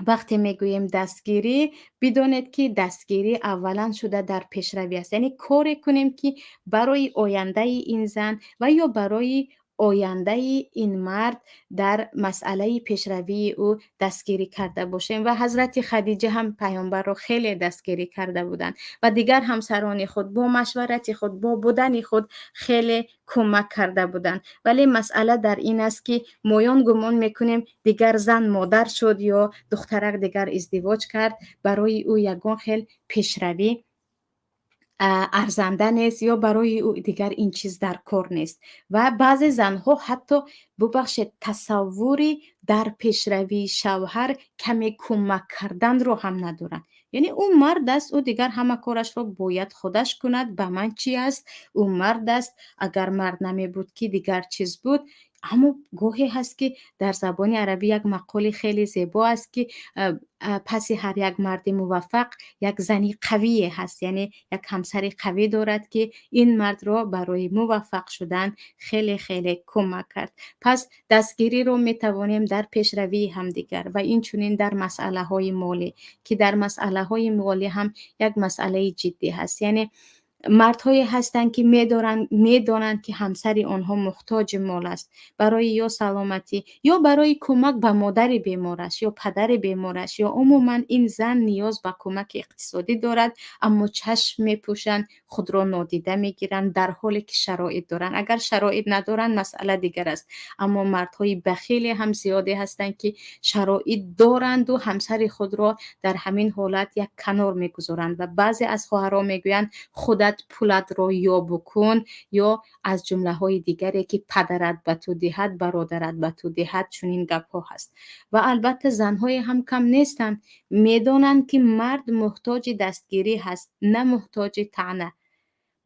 вақте мегӯем дастгирӣ, бидонед, ки дастгирӣ аввалан шуда дар пешравӣ аст, яъне коре кунем, ки барои ояндаи ин зан ва ё барои ояндаи ин мард дар масъалаи пешравии ӯ дастгирӣ карда бошем. Ва ҳазрати Хадиҷа ҳам паёмбарро хеле дастгирӣ карда буданд ва дигар ҳамсарони худ бо машварати худ, бо будани худ хеле кӯмак карда буданд. Вале масъала дар ин аст, ки моён гумон мекунем, дигар зан модар шуд ё духтарак дигар издивоҷ кард, барои ӯ ягон хел пешравӣ арзанда нест ё барои ӯ дигар ин чиз дар кор нест. Ва баъзе занҳо ҳатто, бубахшед, тасаввури дар пешравии шавҳар каме кӯмак карданро ҳам надоранд. Яъне ӯ мард аст, ӯ дигар ҳама корашро бояд худаш кунад, ба ман чӣ аст, ӯ мард аст, агар мард намебуд, ки дигар чиз буд. Аммо гоҳе ҳаст, ки дар забони арабӣ як мақоли хеле зебо аст, ки паси ҳар як марди муваффақ як зани қавие ҳаст, яъне як ҳамсари қавӣ дорад, ки ин мардро барои муваффақ шудан хеле хеле кӯмак кард. Пас дастгириро метавонем дар пешравии ҳамдигар ва инчунин дар масъалаҳои молӣ, ки дар масъалаҳои молӣ ҳам як масъалаи ҷиддӣ ҳаст. Яъне мардҳое ҳастанд, ки медонанд, ки ҳамсари онҳо муҳтоҷи мол аст барои ё саломатӣ, ё барои кӯмак ба модари бемораш ё падари бемораш, ё умуман ин зан ниёз ба кӯмаки иқтисодӣ дорад, аммо чашм мепӯшанд, худро нодида мегиранд, дар ҳоле ки шароит доранд. Агар шароит надоранд, масъала дигар аст. Аммо мардҳои бахиле ҳам зиёде ҳастанд, ки шароит доранду ҳамсари худро дар ҳамин ҳолат як канор мегузоранд. Ва баъзе аз хоҳарон мегӯянд: «Худат пулатро ё букун», ё аз ҷумлаҳои дигаре, ки падарат ба ту диҳад, бародарат ба ту диҳад, чунин гапҳо ҳаст. Ва албатта, занҳое ҳам кам нестанд, медонанд, ки мард муҳтоҷи дастгирӣ ҳаст, на муҳтоҷи таъна.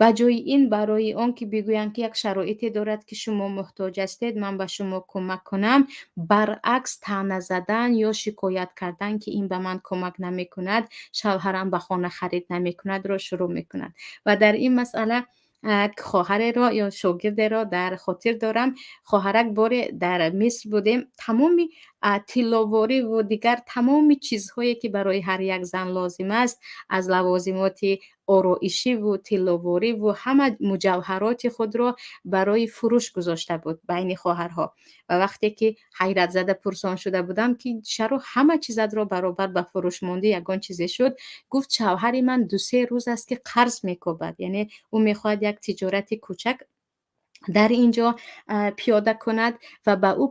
Ба ҷои ин, барои он ки бигӯянд, ки як шароите дорад, ки шумо муҳтоҷ ҳастед, ман ба шумо кӯмак кунам, баръакс таъна задан ё шикоят кардан, ки ин ба ман кӯмак намекунад, шавҳарам ба хона харид намекунадро шурӯъ мекунанд. Ва дар ин масъала хоҳареро ё шогирдеро дар хотир дорам. Хоҳарак, боре дар Миср будем, тамоми тилловориву дигар тамоми чизҳое, ки барои ҳар як зан лозим аст, аз лавозимоти ороишиву тилловориву ҳама муҷавҳароти худро барои фурӯш гузошта буд байни хоҳарҳо. Ва вақте ки ҳайратзада пурсон шуда будам, ки чаро ҳама чизатро баробар ба фурӯш мондӣ, ягон чизе шуд, гуфт: «Шавҳари ман 2-се рӯз аст, ки қарз мекобад, яъне ӯ мехоҳад як тиҷорати кӯчак дар ин ҷо пиёда кунад ва ба ӯ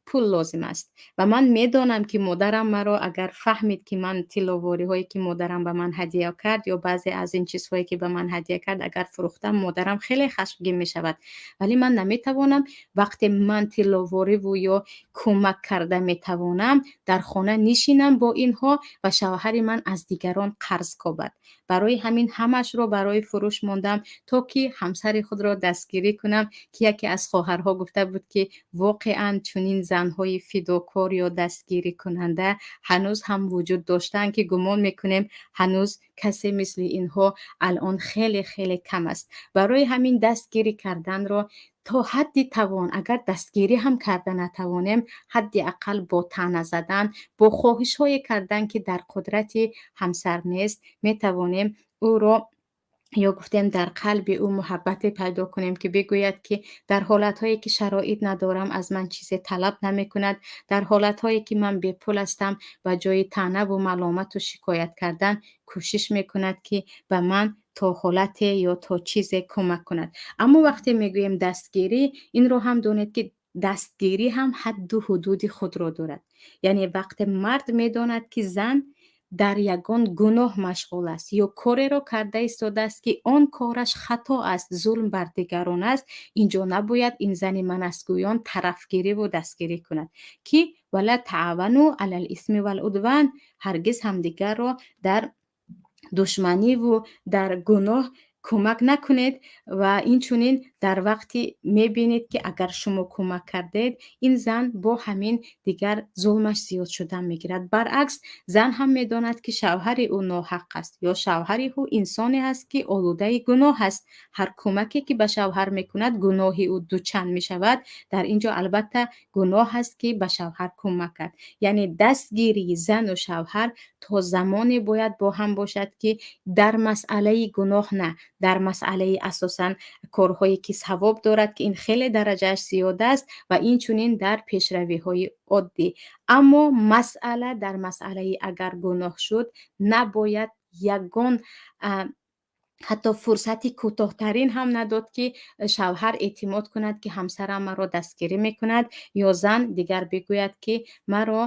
пул лозим аст. Ва ман медонам, ки модарам маро агар фаҳмид, ки ман тилловориҳое, ки модарам ба ман ҳадия кард, ё баъзе аз ин чизҳое, ки ба ман ҳадия кард, агар фурӯхтам, модарам хеле хашмгин мешавад. Вале ман наметавонам, вақте ман тилловориву ё кӯмак карда метавонам, дар хона нишинам бо инҳо ва шавҳари ман аз дигарон қарз кобад. Барои ҳамин ҳамашро барои фурӯш мондам, то ки ҳамсари худро дастгирӣ кунам.» мекунам, ки яке аз хоҳарҳо гуфта буд, ки воқеан чунин занҳои фидокор ё дастгирикунанда ҳанӯз ҳам вуҷуд доштанд, ки гумон мекунем, ҳанӯз касе мисли инҳо алон хеле хеле кам аст. Барои ҳамин дастгирӣ карданро то ҳадди тавон, агар дастгирӣ ҳам карда натавонем, ҳадди ақал бо таъна задан, бо хоҳишҳое кардан, ки дар қудрати ҳамсар нест, метавонем ӯро ё гуфтем, дар қалби ӯ муҳаббате пайдо кунем, ки бигӯяд, ки дар ҳолатҳое ки шароит надорам, аз ман чизе талаб намекунад, дар ҳолатҳое ки ман бепул ҳастам, ба ҷои таънаву маломату шикоят кардан, кӯшиш мекунад, ки ба ман то ҳолате ё то чизе кӯмак кунад. Аммо вақте мегӯем дастгирӣ, инро ҳам донед, ки дастгирӣ ҳам ҳадду ҳудуди худро дорад. Яъне вақте мард медонад, ки зан дар ягон гуноҳ машғул аст ё кореро карда истодааст, ки он кораш хато аст, зулм бар дигарон аст, инҷо набояд ин зани ман аст гӯён тарафгириву дастгирӣ кунад, ки ولا تعاونوا على الإثم والعدوان, ҳаргиз ҳамдигарро дар душманиву дар гуноҳ кӯмак накунед. Ва инчунин дар вақти мебинед, ки агар шумо кӯмак кардед, ин зан бо ҳамин дигар зулмаш зиёд шудан мегирад. Баръакс, зан ҳам медонад, ки шавҳари ӯ ноҳақ аст ё шавҳари ӯ инсоне аст, ки олудаи гуноҳ аст. Ҳар кӯмаке ки ба шавҳар мекунад, гуноҳи ӯ дучанд мешавад. Дар ин ҷо албатта гуноҳ аст, ки ба шавҳар кӯмак кард. Яъне дастгирии зану шавҳар то замоне бояд бо ҳам бошад, ки дар масъалаи гуноҳ на, дар масъалаи асосан корҳое ки савоб дорад, ки ин хеле дараҷааш зиёд аст, ва инчунин дар пешравиҳои оддӣ. Аммо масъала дар масъалаи агар гуноҳ шуд, набояд ягон ҳатто фурсати кӯтоҳтарин ҳам надод, ки шавҳар эътимод кунад, ки ҳамсарам маро дастгирӣ мекунад, ё зан дигар бигӯяд, ки маро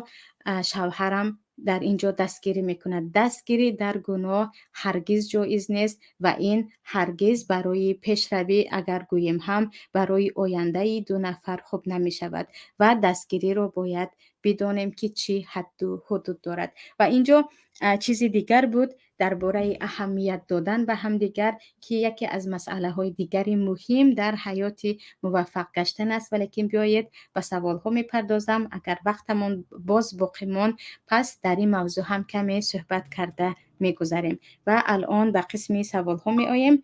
шавҳарам дар ин ҷо дастгирӣ мекунад. Дастгирӣ дар гуноҳ ҳаргиз ҷоиз нест ва ин ҳаргиз барои пешравӣ, агар гӯем ҳам, барои ояндаи ду нафар хуб намешавад. Ва дастгириро бояд бидонем, ки чӣ ҳадду ҳудуд дорад. Ва ин ҷо чизи дигар буд дар бораи аҳамият додан ба ҳамдигар, ки яке аз масъалаҳои дигари муҳим дар ҳаёти муваффақ гаштан аст. Валекин биёед, ба саволҳо мепардозам. Агар вақтамон боз боқӣ монд, пас дар ин мавзӯъ ҳам каме суҳбат карда мегузарем. Ва алон ба қисми саволҳо меоем.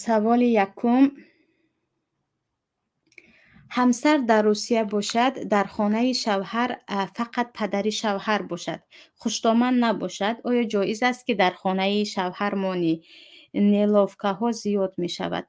Саволи якум: ҳамсар дар Русия бошад, дар хонаи шавҳар фақат падари шавҳар бошад, хуштоман набошад, оё ҷоиз аст, ки дар хонаи шавҳар монӣ? Неловкаҳо зиёд мешавад.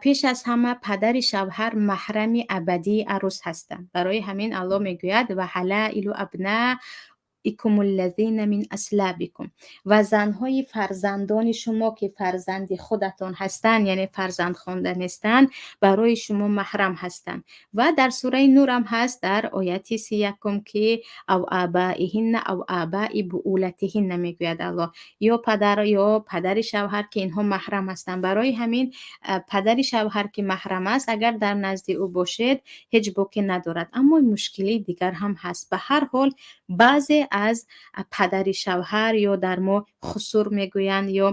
Пеш аз ҳама, падари шавҳар маҳрами абадии арӯс ҳастанд. Барои ҳамин Аллоҳ мегӯяд: وحلائل أبنائكم الذين من أصلابكم, ва занҳои фарзандони шумо, ки фарзанди худатон ҳастанд, яъне фарзандхонда нестанд, барои шумо маҳрам ҳастанд. Ва дар сураи Нурам ҳаст, дар ояти 31, ки أو آبائهن أو آباء بعولتهن мегӯяд Аллоҳ, ё падар ё падари шавҳар, ки инҳо маҳрам ҳастанд. Барои ҳамин падари шавҳар, ки маҳрам аст, агар дар назди ӯ бошед, ҳеҷ боке надорад. Аммо мушкилии дигар ҳам ҳаст. Ба ҳар ҳол, баъзе аз падари шавҳар, ё дар мо хусур мегӯянд, ё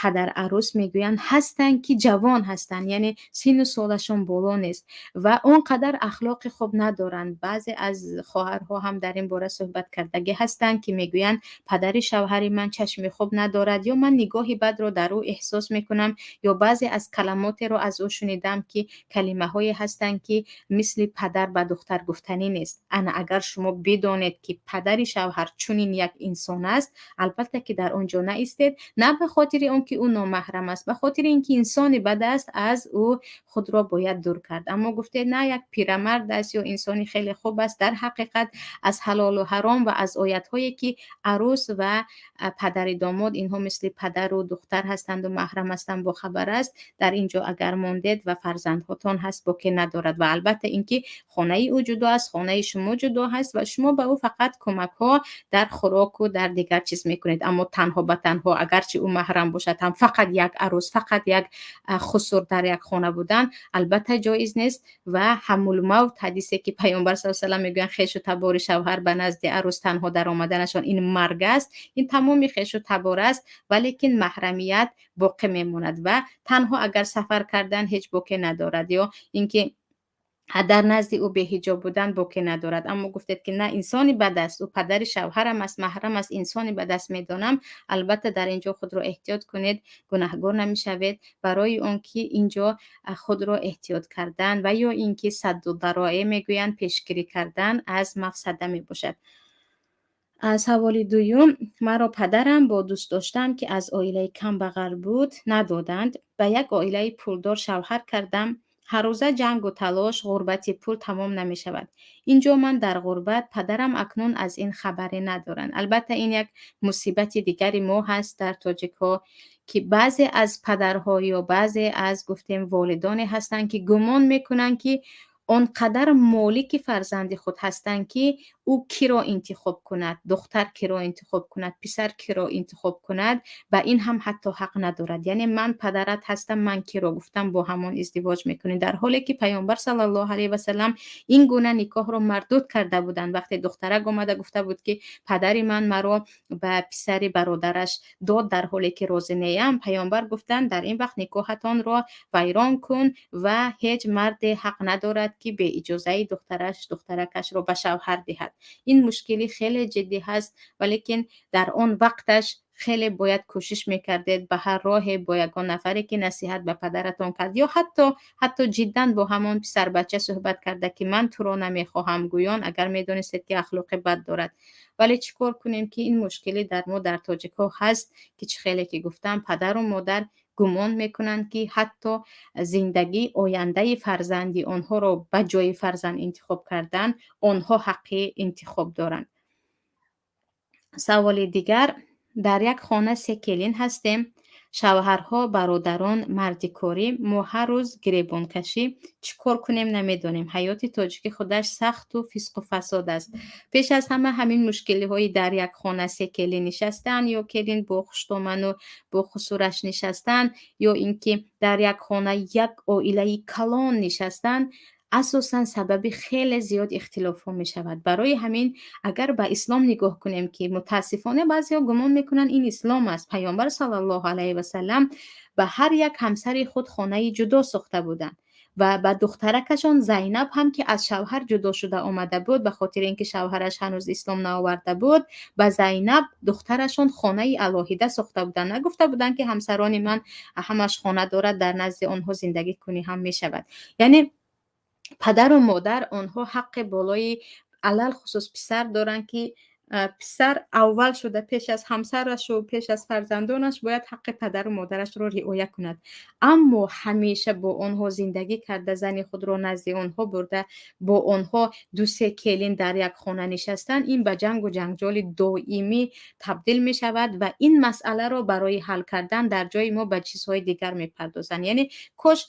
падар арӯс мегӯянд, ҳастанд, ки ҷавон ҳастанд, яъне синну солашон боло нест ва он қадар ахлоқи хуб надоранд. Баъзе аз хоҳарҳо ҳам дар ин бора суҳбат кардагӣ ҳастанд, ки мегӯянд, падари шавҳари ман чашми хуб надорад, ё ман нигоҳи бадро дар ӯ эҳсос мекунам, ё баъзе аз каламотеро аз ӯ шунидам, ки калимаҳое ҳастанд, ки мисли падар ба духтар гуфтанӣ нест. Ана агар шумо бидонед, ки падари шавҳар чунин як инсон аст, албатта ки дар он ҷо наистед. На ба хотири он ки ӯ номаҳрам аст, ба хотири ин ки инсони бад аст, аз ӯ худро бояд дур кард. Аммо гуфтед, на, як пирамард аст ё инсони хеле хуб аст, дар ҳақиқат аз ҳалолу ҳаром ва аз оятҳое ки арӯс ва падари домод инҳо мисли падару духтар ҳастанду маҳрам ҳастанд, бохабар аст, дар ин ҷо агар мондед ва фарзандҳотон ҳаст, боке надорад. Ва албатта ин ки хонаи ӯ ҷудо аст, хонаи шумо ҷудо ҳаст ва шумо ба ӯ фақат кӯмакҳо дар хӯроку дар дигар чиз мекунед. Аммо танҳо ба танҳо, агарчи ӯ маҳрам маҳрам бошад ҳам, фақат як арӯс, фақат як хусур дар як хона будан албатта ҷоиз нест. Ва ҳамулмавт, ҳадисе ки Паёмбар с салам мегӯянд, хешу табори шавҳар ба назди арӯс танҳо даромаданашон ин марг аст. Ин тамоми хешу табор аст, валекин маҳрамият боқӣ мемонад ва танҳо агар сафар кардан, ҳеҷ боке надорад ё ин ки дар назди ӯ беҳиҷоб будан боке надорад. Аммо гуфтед ки на, инсони бад аст, ӯ падари шавҳарам аст, маҳрам аст, инсони бад аст, медонам, албатта дар ин ҷо худро эҳтиёт кунед, гунаҳгор намешавед, барои он ки ин ҷо худро эҳтиёт кардан ва ё ин ки садду дароэ мегӯянд, пешгирӣ кардан аз мафсада мебошад. Саволи дуюм: маро падарам бо дӯст доштаам, ки аз оилаи камбағал буд, надоданд. Ба як оилаи пулдор шавҳар кардам. Ҳаррӯза ҷангу талош, ғурбати пул тамом намешавад. Инҷо ман дар ғурбат, падарам акнун аз ин хабаре надоранд. Албатта, ин як мусибати дигари мо ҳаст дар тоҷикҳо, ки баъзе аз падарҳо ё баъзе аз, гуфтем, волидоне ҳастанд, ки гумон мекунанд, ки он қадар молики фарзанди худ ҳастанд, ки ӯ киро интихоб кунад, духтар киро интихоб кунад, писар киро интихоб кунад, ба ин ҳам ҳатто ҳақ надорад. Яъне ман падарат ҳастам, ман киро гуфтам, бо ҳамон издивоҷ мекунӣ. Дар ҳоле ки Паёмбар саллаллоҳу алайҳи васалам ин гуна никоҳро мардуд карда буданд. Вақте духтарак омада гуфта буд, ки падари ман маро ба писари бародараш дод, дар ҳоле ки розӣ неям, Паёмбар гуфтанд: дар ин вақт никоҳатонро вайрон кун ва ҳеҷ марде ҳақ надорад, ки беиҷозаи духтараш духтаракашро ба шавҳар диҳад. Ин мушкилӣ хеле ҷиддӣ ҳаст, валекин дар он вақташ хеле бояд кӯшиш мекардед ба ҳар роҳе, бо ягон нафаре ки насиҳат ба падаратон кард ё ҳатто ҷиддан бо ҳамон писарбача суҳбат карда, ки ман туро намехоҳам гӯён, агар медонистед, ки ахлоқи бад дорад. Вале чӣ кор кунем, ки ин мушкилӣ дар мо, дар тоҷикҳо ҳаст, ки чӣ хеле ки гуфтам, падару модар гумон мекунанд, ки ҳатто зиндагии ояндаи фарзанди онҳоро ба ҷои фарзанд интихоб кардан онҳо ҳаққи интихоб доранд. Саволи дигар: дар як хона се келин ҳастем, шавҳарҳо бародарон мардикорӣ, мо ҳар рӯз гиребонкашӣ. Чӣ кор кунем, намедонем. Ҳаёти тоҷикӣ худаш сахту фисқу фасод аст. Пеш аз ҳама ҳамин мушкилиҳои дар як хона се келин нишастан ё келин бо хуштоману бо хусураш нишастан ё ин ки дар як хона як оилаи калон нишастан асосан сабаби хеле зиёд ихтилофҳо мешавад. Барои ҳамин, агар ба ислом нигоҳ кунем, ки мутаассифона баъзеҳо гумон мекунанд, ин ислом аст, Паёмбар саллаллоҳу алайҳи васалам ба ҳар як ҳамсари худ хонаи ҷудо сохта буданд ва ба духтаракашон Зайнаб ҳам, ки аз шавҳар ҷудо шуда омада буд, ба хотири ин ки шавҳараш ҳанӯз ислом наоварда буд, ба Зайнаб духтарашон хонаи алоҳида сохта буданд. Нагуфта буданд, ки ҳамсарони ман ҳамаш хона дорад, дар назди онҳо зиндагӣ кунӣ ҳам мешавад. Яъне падару модар онҳо ҳаққи болои алалхусус писар доранд, ки писар аввал шуда пеш аз ҳамсарашу пеш аз фарзандонаш бояд ҳаққи падару модарашро риоя кунад. Аммо ҳамеша бо онҳо зиндагӣ карда, зани худро назди онҳо бурда, бо онҳо ду-се келин дар як хона нишастан, ин ба ҷангу ҷанҷоли доимӣ табдил мешавад ва ин масъаларо барои ҳал кардан дар ҷои мо ба чизҳои дигар мепардозанд. Яъне кош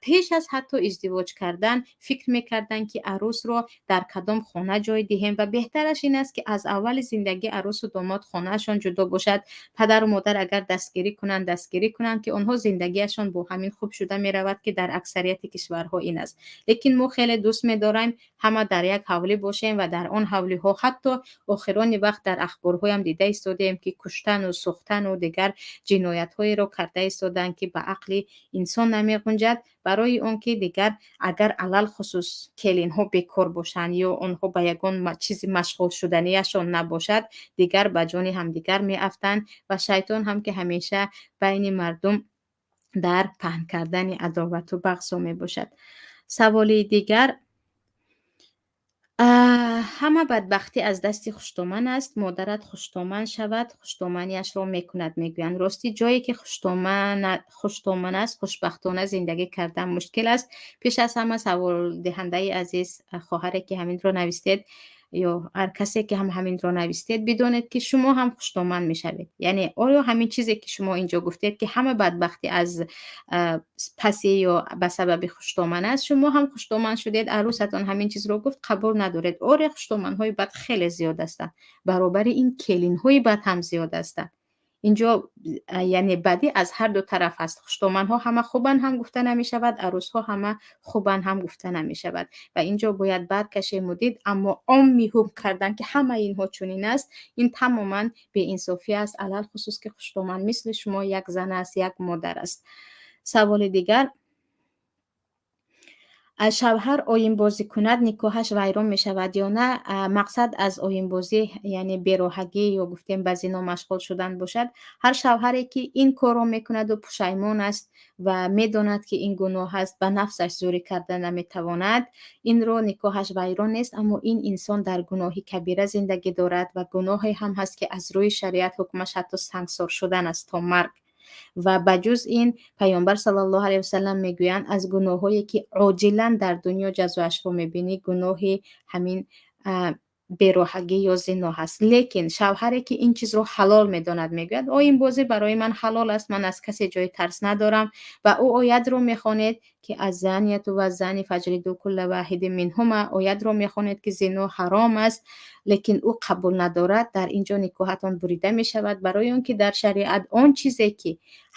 пеш аз ҳатто издивоҷ кардан фикр мекарданд, ки арӯсро дар кадом хона ҷой диҳем, ва беҳтараш ин аст, ки аз аввали зиндагӣ арӯсу домод хонаашон ҷудо бошад. Падару модар агар дастгирӣ кунанд, дастгирӣ кунанд, ки онҳо зиндагиашон бо ҳамин хуб шуда меравад, ки дар аксарияти кишварҳо ин аст. Лекин мо хеле дӯст медорем ҳама дар як ҳавлӣ бошем ва дар он ҳавлиҳо ҳатто охирони вақт дар ахборҳоям дида истодаем, ки куштану сӯхтану дигар ҷиноятҳоеро карда истоданд, ки ба ақли инсон намеғунҷад. Барои он ки дигар агар алалхусус келинҳо бекор бошанд ё онҳо ба ягон чизи машғул шуданияшон набошад, дигар ба ҷони ҳамдигар меафтанд ва шайтон ҳам, ки ҳамеша байни мардум дар паҳн кардани адовату бағзо мебошад. Саволи дигар: ҳама бадбахтӣ аз дасти хуштоман аст. Модарат хуштоман шавад, хуштоманиашро мекунад, мегӯянд. Ростӣ, ҷое ки хуштоман аст, хушбахтона зиндагӣ кардан мушкил аст. Пеш аз ҳама, саволдиҳандаи азиз, хоҳаре ки ҳаминро навистед ё ҳар касе ки ҳам ҳаминро навистед, бидонед, ки шумо ҳам хуштоман мешавед. Яъне оё ҳамин чизе ки шумо инҷо гуфтед, ки ҳама бадбахтӣ аз паси ё ба сабаби хуштоман аст, шумо ҳам хуштоман шудед, арӯсатон ҳамин чизро гуфт, қабул надоред. Оре, хуштоманҳои бад хеле зиёд ҳастанд, баробари ин келинҳои бад ҳам зиёд ҳастанд. Инҷо, яъне, бадӣ аз ҳар ду тараф аст. Хуштоманҳо ҳама хубанд ҳам гуфта намешавад, арӯсҳо ҳама хубанд ҳам гуфта намешавад. Ва инҷо бояд баркашему дид, аммо оммӣ ҳукм кардан, ки ҳамаи инҳо чунин аст, ин тамоман беинсофӣ аст, алалхусус ки хуштоман мисли шумо як зан аст, як модар аст. Саволи дигар: шавҳар оинбозӣ кунад, никоҳаш вайрон мешавад ё на? Мақсад аз оинбозӣ, яъне бероҳагӣ ё гуфтем, ба зино машғул шудан бошад. Ҳар шавҳаре ки ин корро мекунаду пушаймон аст ва медонад, ки ин гуноҳ аст, ба нафсаш зӯрӣ карда наметавонад, инро никоҳаш вайрон нест, аммо ин инсон дар гуноҳи кабира зиндагӣ дорад ва гуноҳе ҳам ҳаст, ки аз рӯи шариат ҳукмаш ҳатто сангсор шудан аст то марг. Ва ба ҷуз ин, Паёмбар саллаллоҳу алайҳи васаллам мегӯянд, аз гуноҳҳое ки оҷилан дар дунё ҷазоашро мебинӣ, гуноҳи ҳамин бероҳагӣ ё зино ҳаст. Лекин шавҳаре ки ин чизро ҳалол медонад, мегӯяд, оинбозӣ барои ман ҳалол аст, ман аз касе ҷои тарс надорам, ва ӯ оятро мехонед, ки الزانية والزاني فاجلدوا كل واحد منهما, оятро мехонед, ки зино ҳаром аст, лекин ӯ қабул надорад, дар ин ҷо никоҳатон бурида мешавад, барои он ки дар шариат он чизе ки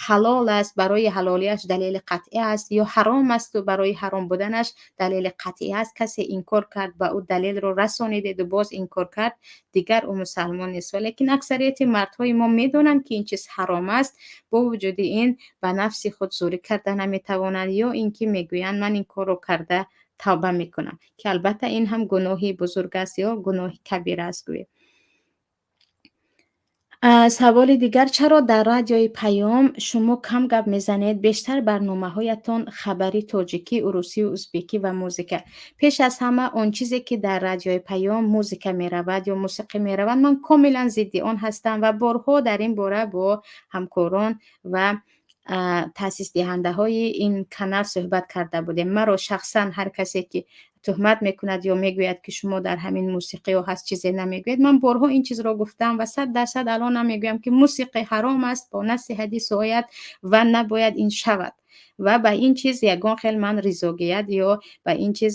ҳалол аст, барои ҳалолиаш далели қатъӣ аст, ё ҳаром асту барои ҳаром буданаш далели қатъӣ аст. Касе инкор кард, ба ӯ далелро расонидеду боз инкор кард, дигар ӯ мусалмон нест. Валекин аксарияти мардҳои мо медонанд, ки ин чиз ҳаром аст, бо вуҷуди ин ба нафси худ зӯрӣ карда наметавонанд ё ин ки мегӯянд, ман ин корро карда тавба мекунам, ки албатта ин ҳам гуноҳи бузург аст ё гуноҳи кабира аст гӯем. Саволи дигар: чаро дар радиои Паём шумо кам гап мезанед, бештар барномаҳоятон хабари тоҷикӣ, урусию узбекӣ ва музыка? Пеш аз ҳама, он чизе ки дар радиои Паём музыка меравад ё мусиқӣ меравад, ман комилан зидди он ҳастам ва борҳо дар ин бора бо ҳамкорон ва таъсисдиҳандаҳои ин канал суҳбат карда будем. Маро шахсан ҳар касе ки туҳмат мекунад ё мегӯяд, ки шумо дар ҳамин мусиқиҳо ҳаст, чизе намегӯед, ман борҳо ин чизро гуфтам ва 100% алонам мегӯям, ки мусиқӣ ҳаром аст бо насси ҳадису оят ва набояд ин шавад. Ва ба ин чиз ягон хел ман ризогият ё ба ин чиз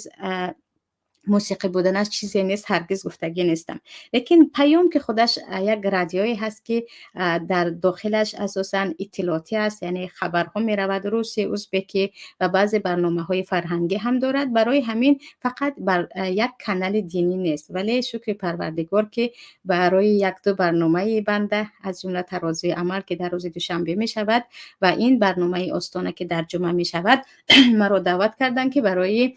мусиқӣ буданаш чизе нест, ҳаргиз гуфтагӣ нестам. Лекин Паём, ки худаш як радиое ҳаст, ки дар дохилаш асосан иттилоотӣ аст, яъне хабарҳо меравад русӣ, узбекӣ ва баъзе барномаҳои фарҳангӣ ҳам дорад, барои ҳамин фақат бар як канали динӣ нест. Вале шукри Парвардигор, ки барои якду барномаи банда, аз ҷумла Тарозуи амал, ки дар рӯзи душанбе мешавад, ва ин барномаи Остона, ки дар ҷумъа мешавад, маро даъват карданд, ки барои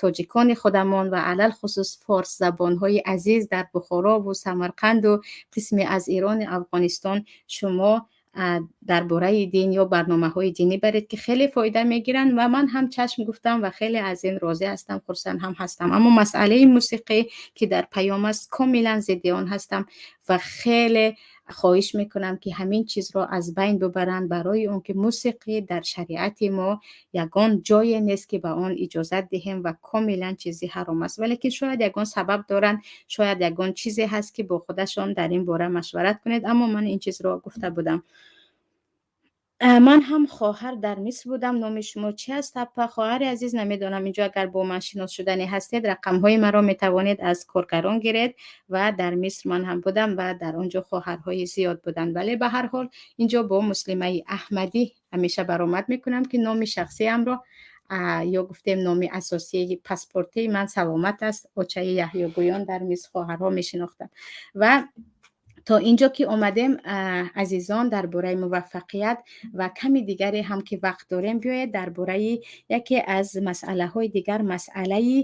тоҷикони худамон ва алалхусус форсзабонҳои азиз дар Бухорову Самарқанду қисме аз Ирони Афғонистон шумо дар бораи дин ё барномаҳои динӣ баред, ки хеле фоида мегиранд. Ва ман ҳам чашм гуфтам ва хеле аз ин розӣ ҳастам, хурсанд ҳам ҳастам. Аммо масъалаи мусиқӣ, ки дар Паём аст, комилан зидди он ҳастам ва хеле хоҳиш мекунам, ки ҳамин чизро аз байн бубаранд, барои он ки мусиқӣ дар шариати мо ягон ҷое нест, ки ба он иҷозат диҳем, ва комилан чизи ҳаром аст. Валекин шояд ягон сабаб доранд, шояд ягон чизе ҳаст, ки бо худашон дар ин бора машварат кунед, аммо ман ин чизро гуфта будам. Ман ҳам хоҳар дар Миср будам, номи шумо чи аст, апа? Хоҳари азиз, намедонам, инҷо агар бо ман шинос шудане ҳастед, рақамҳои маро метавонед аз коргарон гиред. Ва дар Миср ман ҳам будам ва дар он ҷо хоҳарҳои зиёд буданд, вале ба ҳар ҳол инҷо бо Муслимаи Аҳмадӣ ҳамеша баромад мекунам, ки номи шахсиамро ё гуфтем, номи асосии паспортии ман Саломат аст. Очаи Яҳёгӯён дар Миср хоҳарҳо мешинохтанд. Ва то инҷо ки омадем, азизон, дар бораи муваффақият ва ками дигаре ҳам ки вақт дорем, биёед дар бораи яке аз масъалаҳои дигар, масъалаи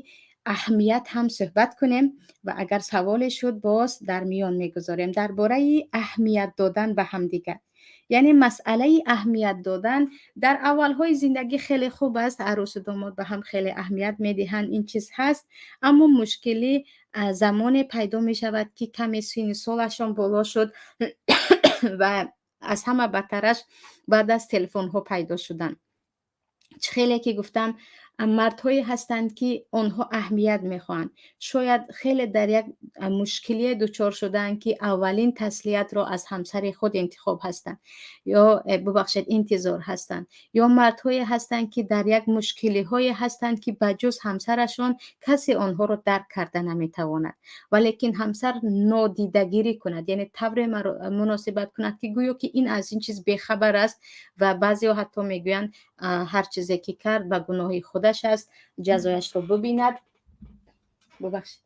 аҳамият ҳам суҳбат кунем ва агар саволе шуд, боз дар миён мегузорем. Дар бораи аҳамият додан ба ҳамдигар, яъне масъалаи аҳамият додан дар аввалҳои зиндагӣ хеле хуб аст, арӯсу домод ба ҳам хеле аҳамият медиҳанд, ин чиз ҳаст, аммо мушкилӣ замоне пайдо мешавад, ки каме синну солашон боло шуд ва аз ҳама бадтараш баъд аз телефонҳо пайдо шудан. Чӣ хеле ки гуфтам, Мардҳое ҳастанд, ки онҳо аҳамият мехоҳанд. Шояд хеле дар як мушкилие дучор шудаанд, ки аввалин таслиятро аз ҳамсари худ интихоб ҳастанд ё, бубахшед, интизор ҳастанд. Ё мардҳое ҳастанд, ки дар як мушкилиҳое ҳастанд, ки ба ҷуз ҳамсарашон касе онҳоро дарк карда наметавонад. Валекин ҳамсар нодидагирӣ кунад, яъне тавре муносибат кунад, ки гӯё ки ин аз ин чиз бехабар аст. Ва баъзеҳо ҳатто мегӯянд, ҳар чизе ки кард, ба гуноҳи худаш аст, ҷазояшро бубинад. Бубахшед,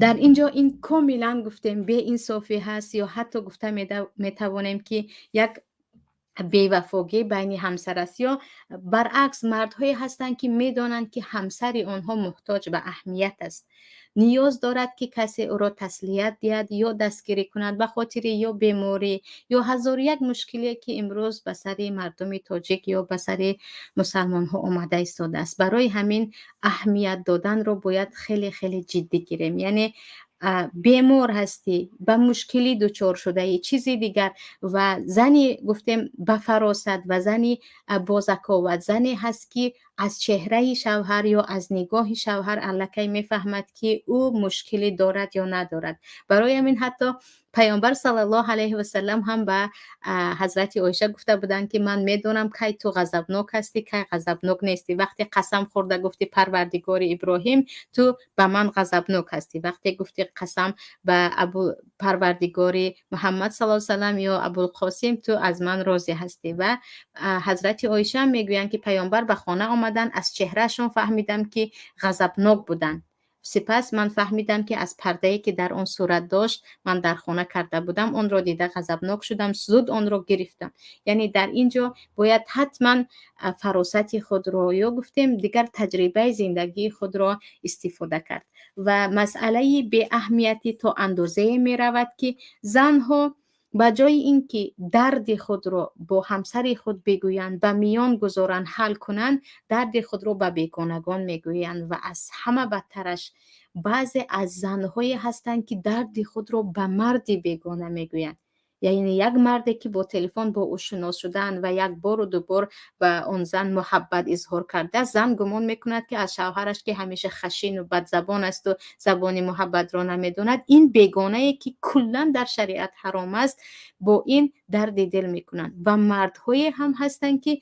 дар ин ҷо ин комилан, гуфтем, беинсофӣ ҳаст ё ҳатто гуфта метавонем, ки як бевафогӣ байни ҳамсар аст. Ё баръакс, мардҳое ҳастанд, ки медонанд, ки ҳамсари онҳо муҳтоҷ ба аҳамият аст, ниёз дорад, ки касе ӯро таслият диҳад ё дастгирӣ кунад ба хотири ё беморӣ ё ҳазору як мушкилие, ки имрӯз ба сари мардуми тоҷик ё ба сари мусалмонҳо омада истодааст. Барои ҳамин аҳамият доданро бояд хеле хеле ҷиддӣ гирем. Яъне бемор ҳастӣ, ба мушкилӣ дучор шудаӣ, чизи дигар. Ва зани, гуфтем, ба фаросат ва зани бозаковат зане ҳаст, ки аз чеҳраи шавҳар ё аз нигоҳи шавҳар аллакай мефаҳмад, ки ӯ мушкилӣ дорад ё надорад. Барои ҳамин ҳатто Паёмбар саллаллоҳу алайҳи васалам ҳам ба ҳазрати Оиша гуфта буданд, ки ман медонам, кай ту ғазабнок ҳастӣ, кай ғазабнок нестӣ. Вақте қасам хӯрда гуфти Парвардигори Иброҳим, ту ба ман ғазабнок ҳастӣ. Вақте гуфти қасам ба абу Парвардигори Муҳаммад саллаллоҳу салам ё Абулқосим, ту аз ман розӣ ҳастӣ. Ва ҳазрати Оиша мегӯянд, ки Паёмбар ба хона омаданд, аз чеҳраашон фаҳмидам, ки ғазабнок буданд. Сипас ман фаҳмидам, ки аз пардае, ки дар он сурат дошт, ман дар хона карда будам, онро дида ғазабнок шудам, зуд онро гирифтам. Яъне дар ин ҷо бояд ҳатман фаросати худро ё, гуфтем, дигар таҷрибаи зиндагии худро истифода кард. Ва масъалаи беаҳамиятӣ то андозае меравад, ки занҳо ба ҷои ин ки дарди худро бо ҳамсари худ бигӯянд, ба миён гузоранд, ҳал кунанд, дарди худро ба бегонагон мегӯянд. Ва аз ҳама бадтараш, баъзе аз занҳое ҳастанд, ки дарди худро ба марди бегона мегӯянд. Яъне як марде, ки бо телефон бо ӯ шинос шудаанд ва як бору дубор ба он зан муҳаббат изҳор кардааст, зан гумон мекунад, ки аз шавҳараш, ки ҳамеша хашину бадзабон асту забони муҳаббатро намедонад, ин бегонае, ки куллан дар шариат ҳаром аст, бо ин дарди дил мекунанд. Ва мардҳое ҳам ҳастанд, ки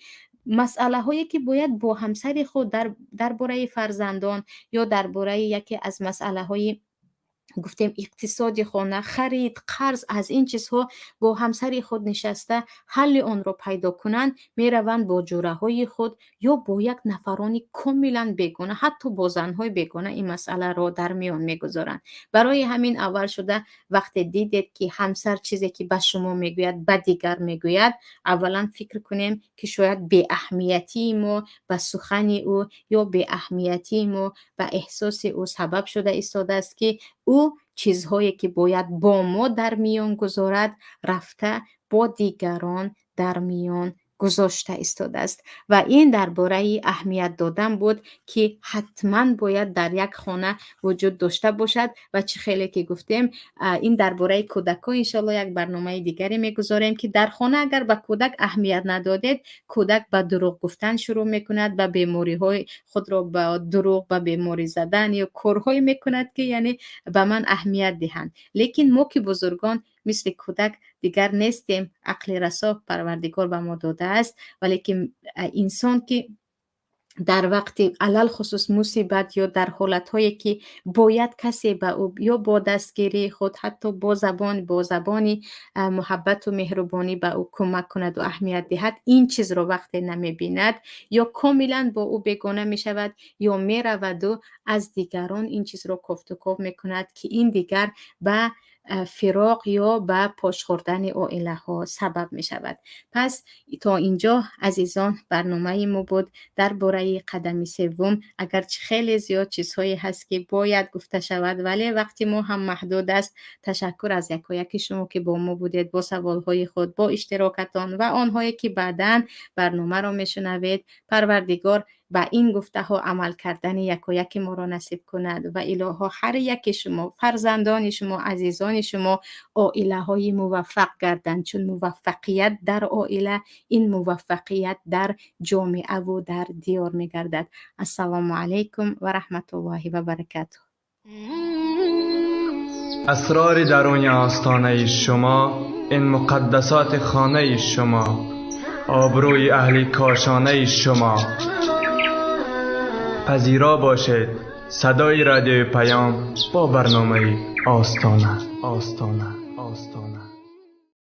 масъалаҳое, ки бояд бо ҳамсари худ дар бораи фарзандон ё дар бораи яке аз масъалаҳои, гуфтем, иқтисоди хона, харид, қарз, аз ин чизҳо бо ҳамсари худ нишаста ҳалли онро пайдо кунанд, мераванд бо ҷӯраҳои худ ё бо як нафарони комилан бегона, ҳатто бо занҳои бегона ин масъаларо дар миён мегузоранд. Барои ҳамин аввал шуда, вақте дидед, ки ҳамсар чизе, ки ба шумо мегӯяд, ба дигар мегӯяд, аввалан фикр кунем, ки шояд беаҳамиятии мо ба сухани ӯ ё беаҳамиятии мо ба эҳсоси ӯ сабаб шуда истодааст, ки ӯ чизҳое, ки бояд бо мо дар миён гузорад, рафта бо дигарон дар миён гузошта истодааст. Ва ин дар бораи аҳамият додан буд, ки ҳатман бояд дар як хона вуҷуд дошта бошад. Ва чӣ хеле ки гуфтем, ин дар бораи кӯдакҳо иншоалло як барномаи дигаре мегузорем, ки дар хона агар ба кӯдак аҳамият надодед, кӯдак ба дурӯғ гуфтан шурӯъ мекунад, ба бемориҳои худро ба дурӯғ ба беморӣ задан ё корҳое мекунад, ки яъне ба ман аҳамият диҳанд. Лекин мо, ки бузургон, мисли кӯдак дигар нестем, ақли расо Парвардигор ба мо додааст. Валекин инсон, ки дар вақти алалхусус мусибат ё дар ҳолатҳое, ки бояд касе ба ӯ ё бо дастгирии худ, ҳатто бо забони муҳаббату меҳрубонӣ ба ӯ кӯмак кунаду аҳамият диҳад, ин чизро вақте намебинад, ё комилан бо ӯ бегона мешавад, ё мераваду аз дигарон ин чизро кофтуков мекунад, ки ин дигар ба фироқ ё ба пош хӯрдани оилаҳо сабаб мешавад. Пас то инҷо, азизон, барномаи мо буд дар бораи қадами севум. Агарчи хеле зиёд чизҳое ҳаст, ки бояд гуфта шавад, вале вақти мо ҳам маҳдуд аст. Ташаккур аз якояки шумо, ки бо мо будед, бо саволҳои худ, бо иштирокатон, ва онҳое, ки баъдан барномаро мешунавед. Парвардигор Ба ин гуфтаҳо амал кардани якояки моро насиб кунад ва илоҳо ҳар яки шумо, фарзандони шумо, азизони шумо оилаҳои муваффақ гарданд, чун муваффақият дар оила ин муваффақият дар ҷомеаву дар диёр мегардад. Ассалому алайкум ва раҳматуллоҳи ва баракатуҳ. Асрори даруни остонаи шумо, ин муқаддасоти хонаи шумо, обрӯи аҳли кошонаи шумо. Пазиро бошед садои радиои Паём бо барномаи Остона, Остона, Остона.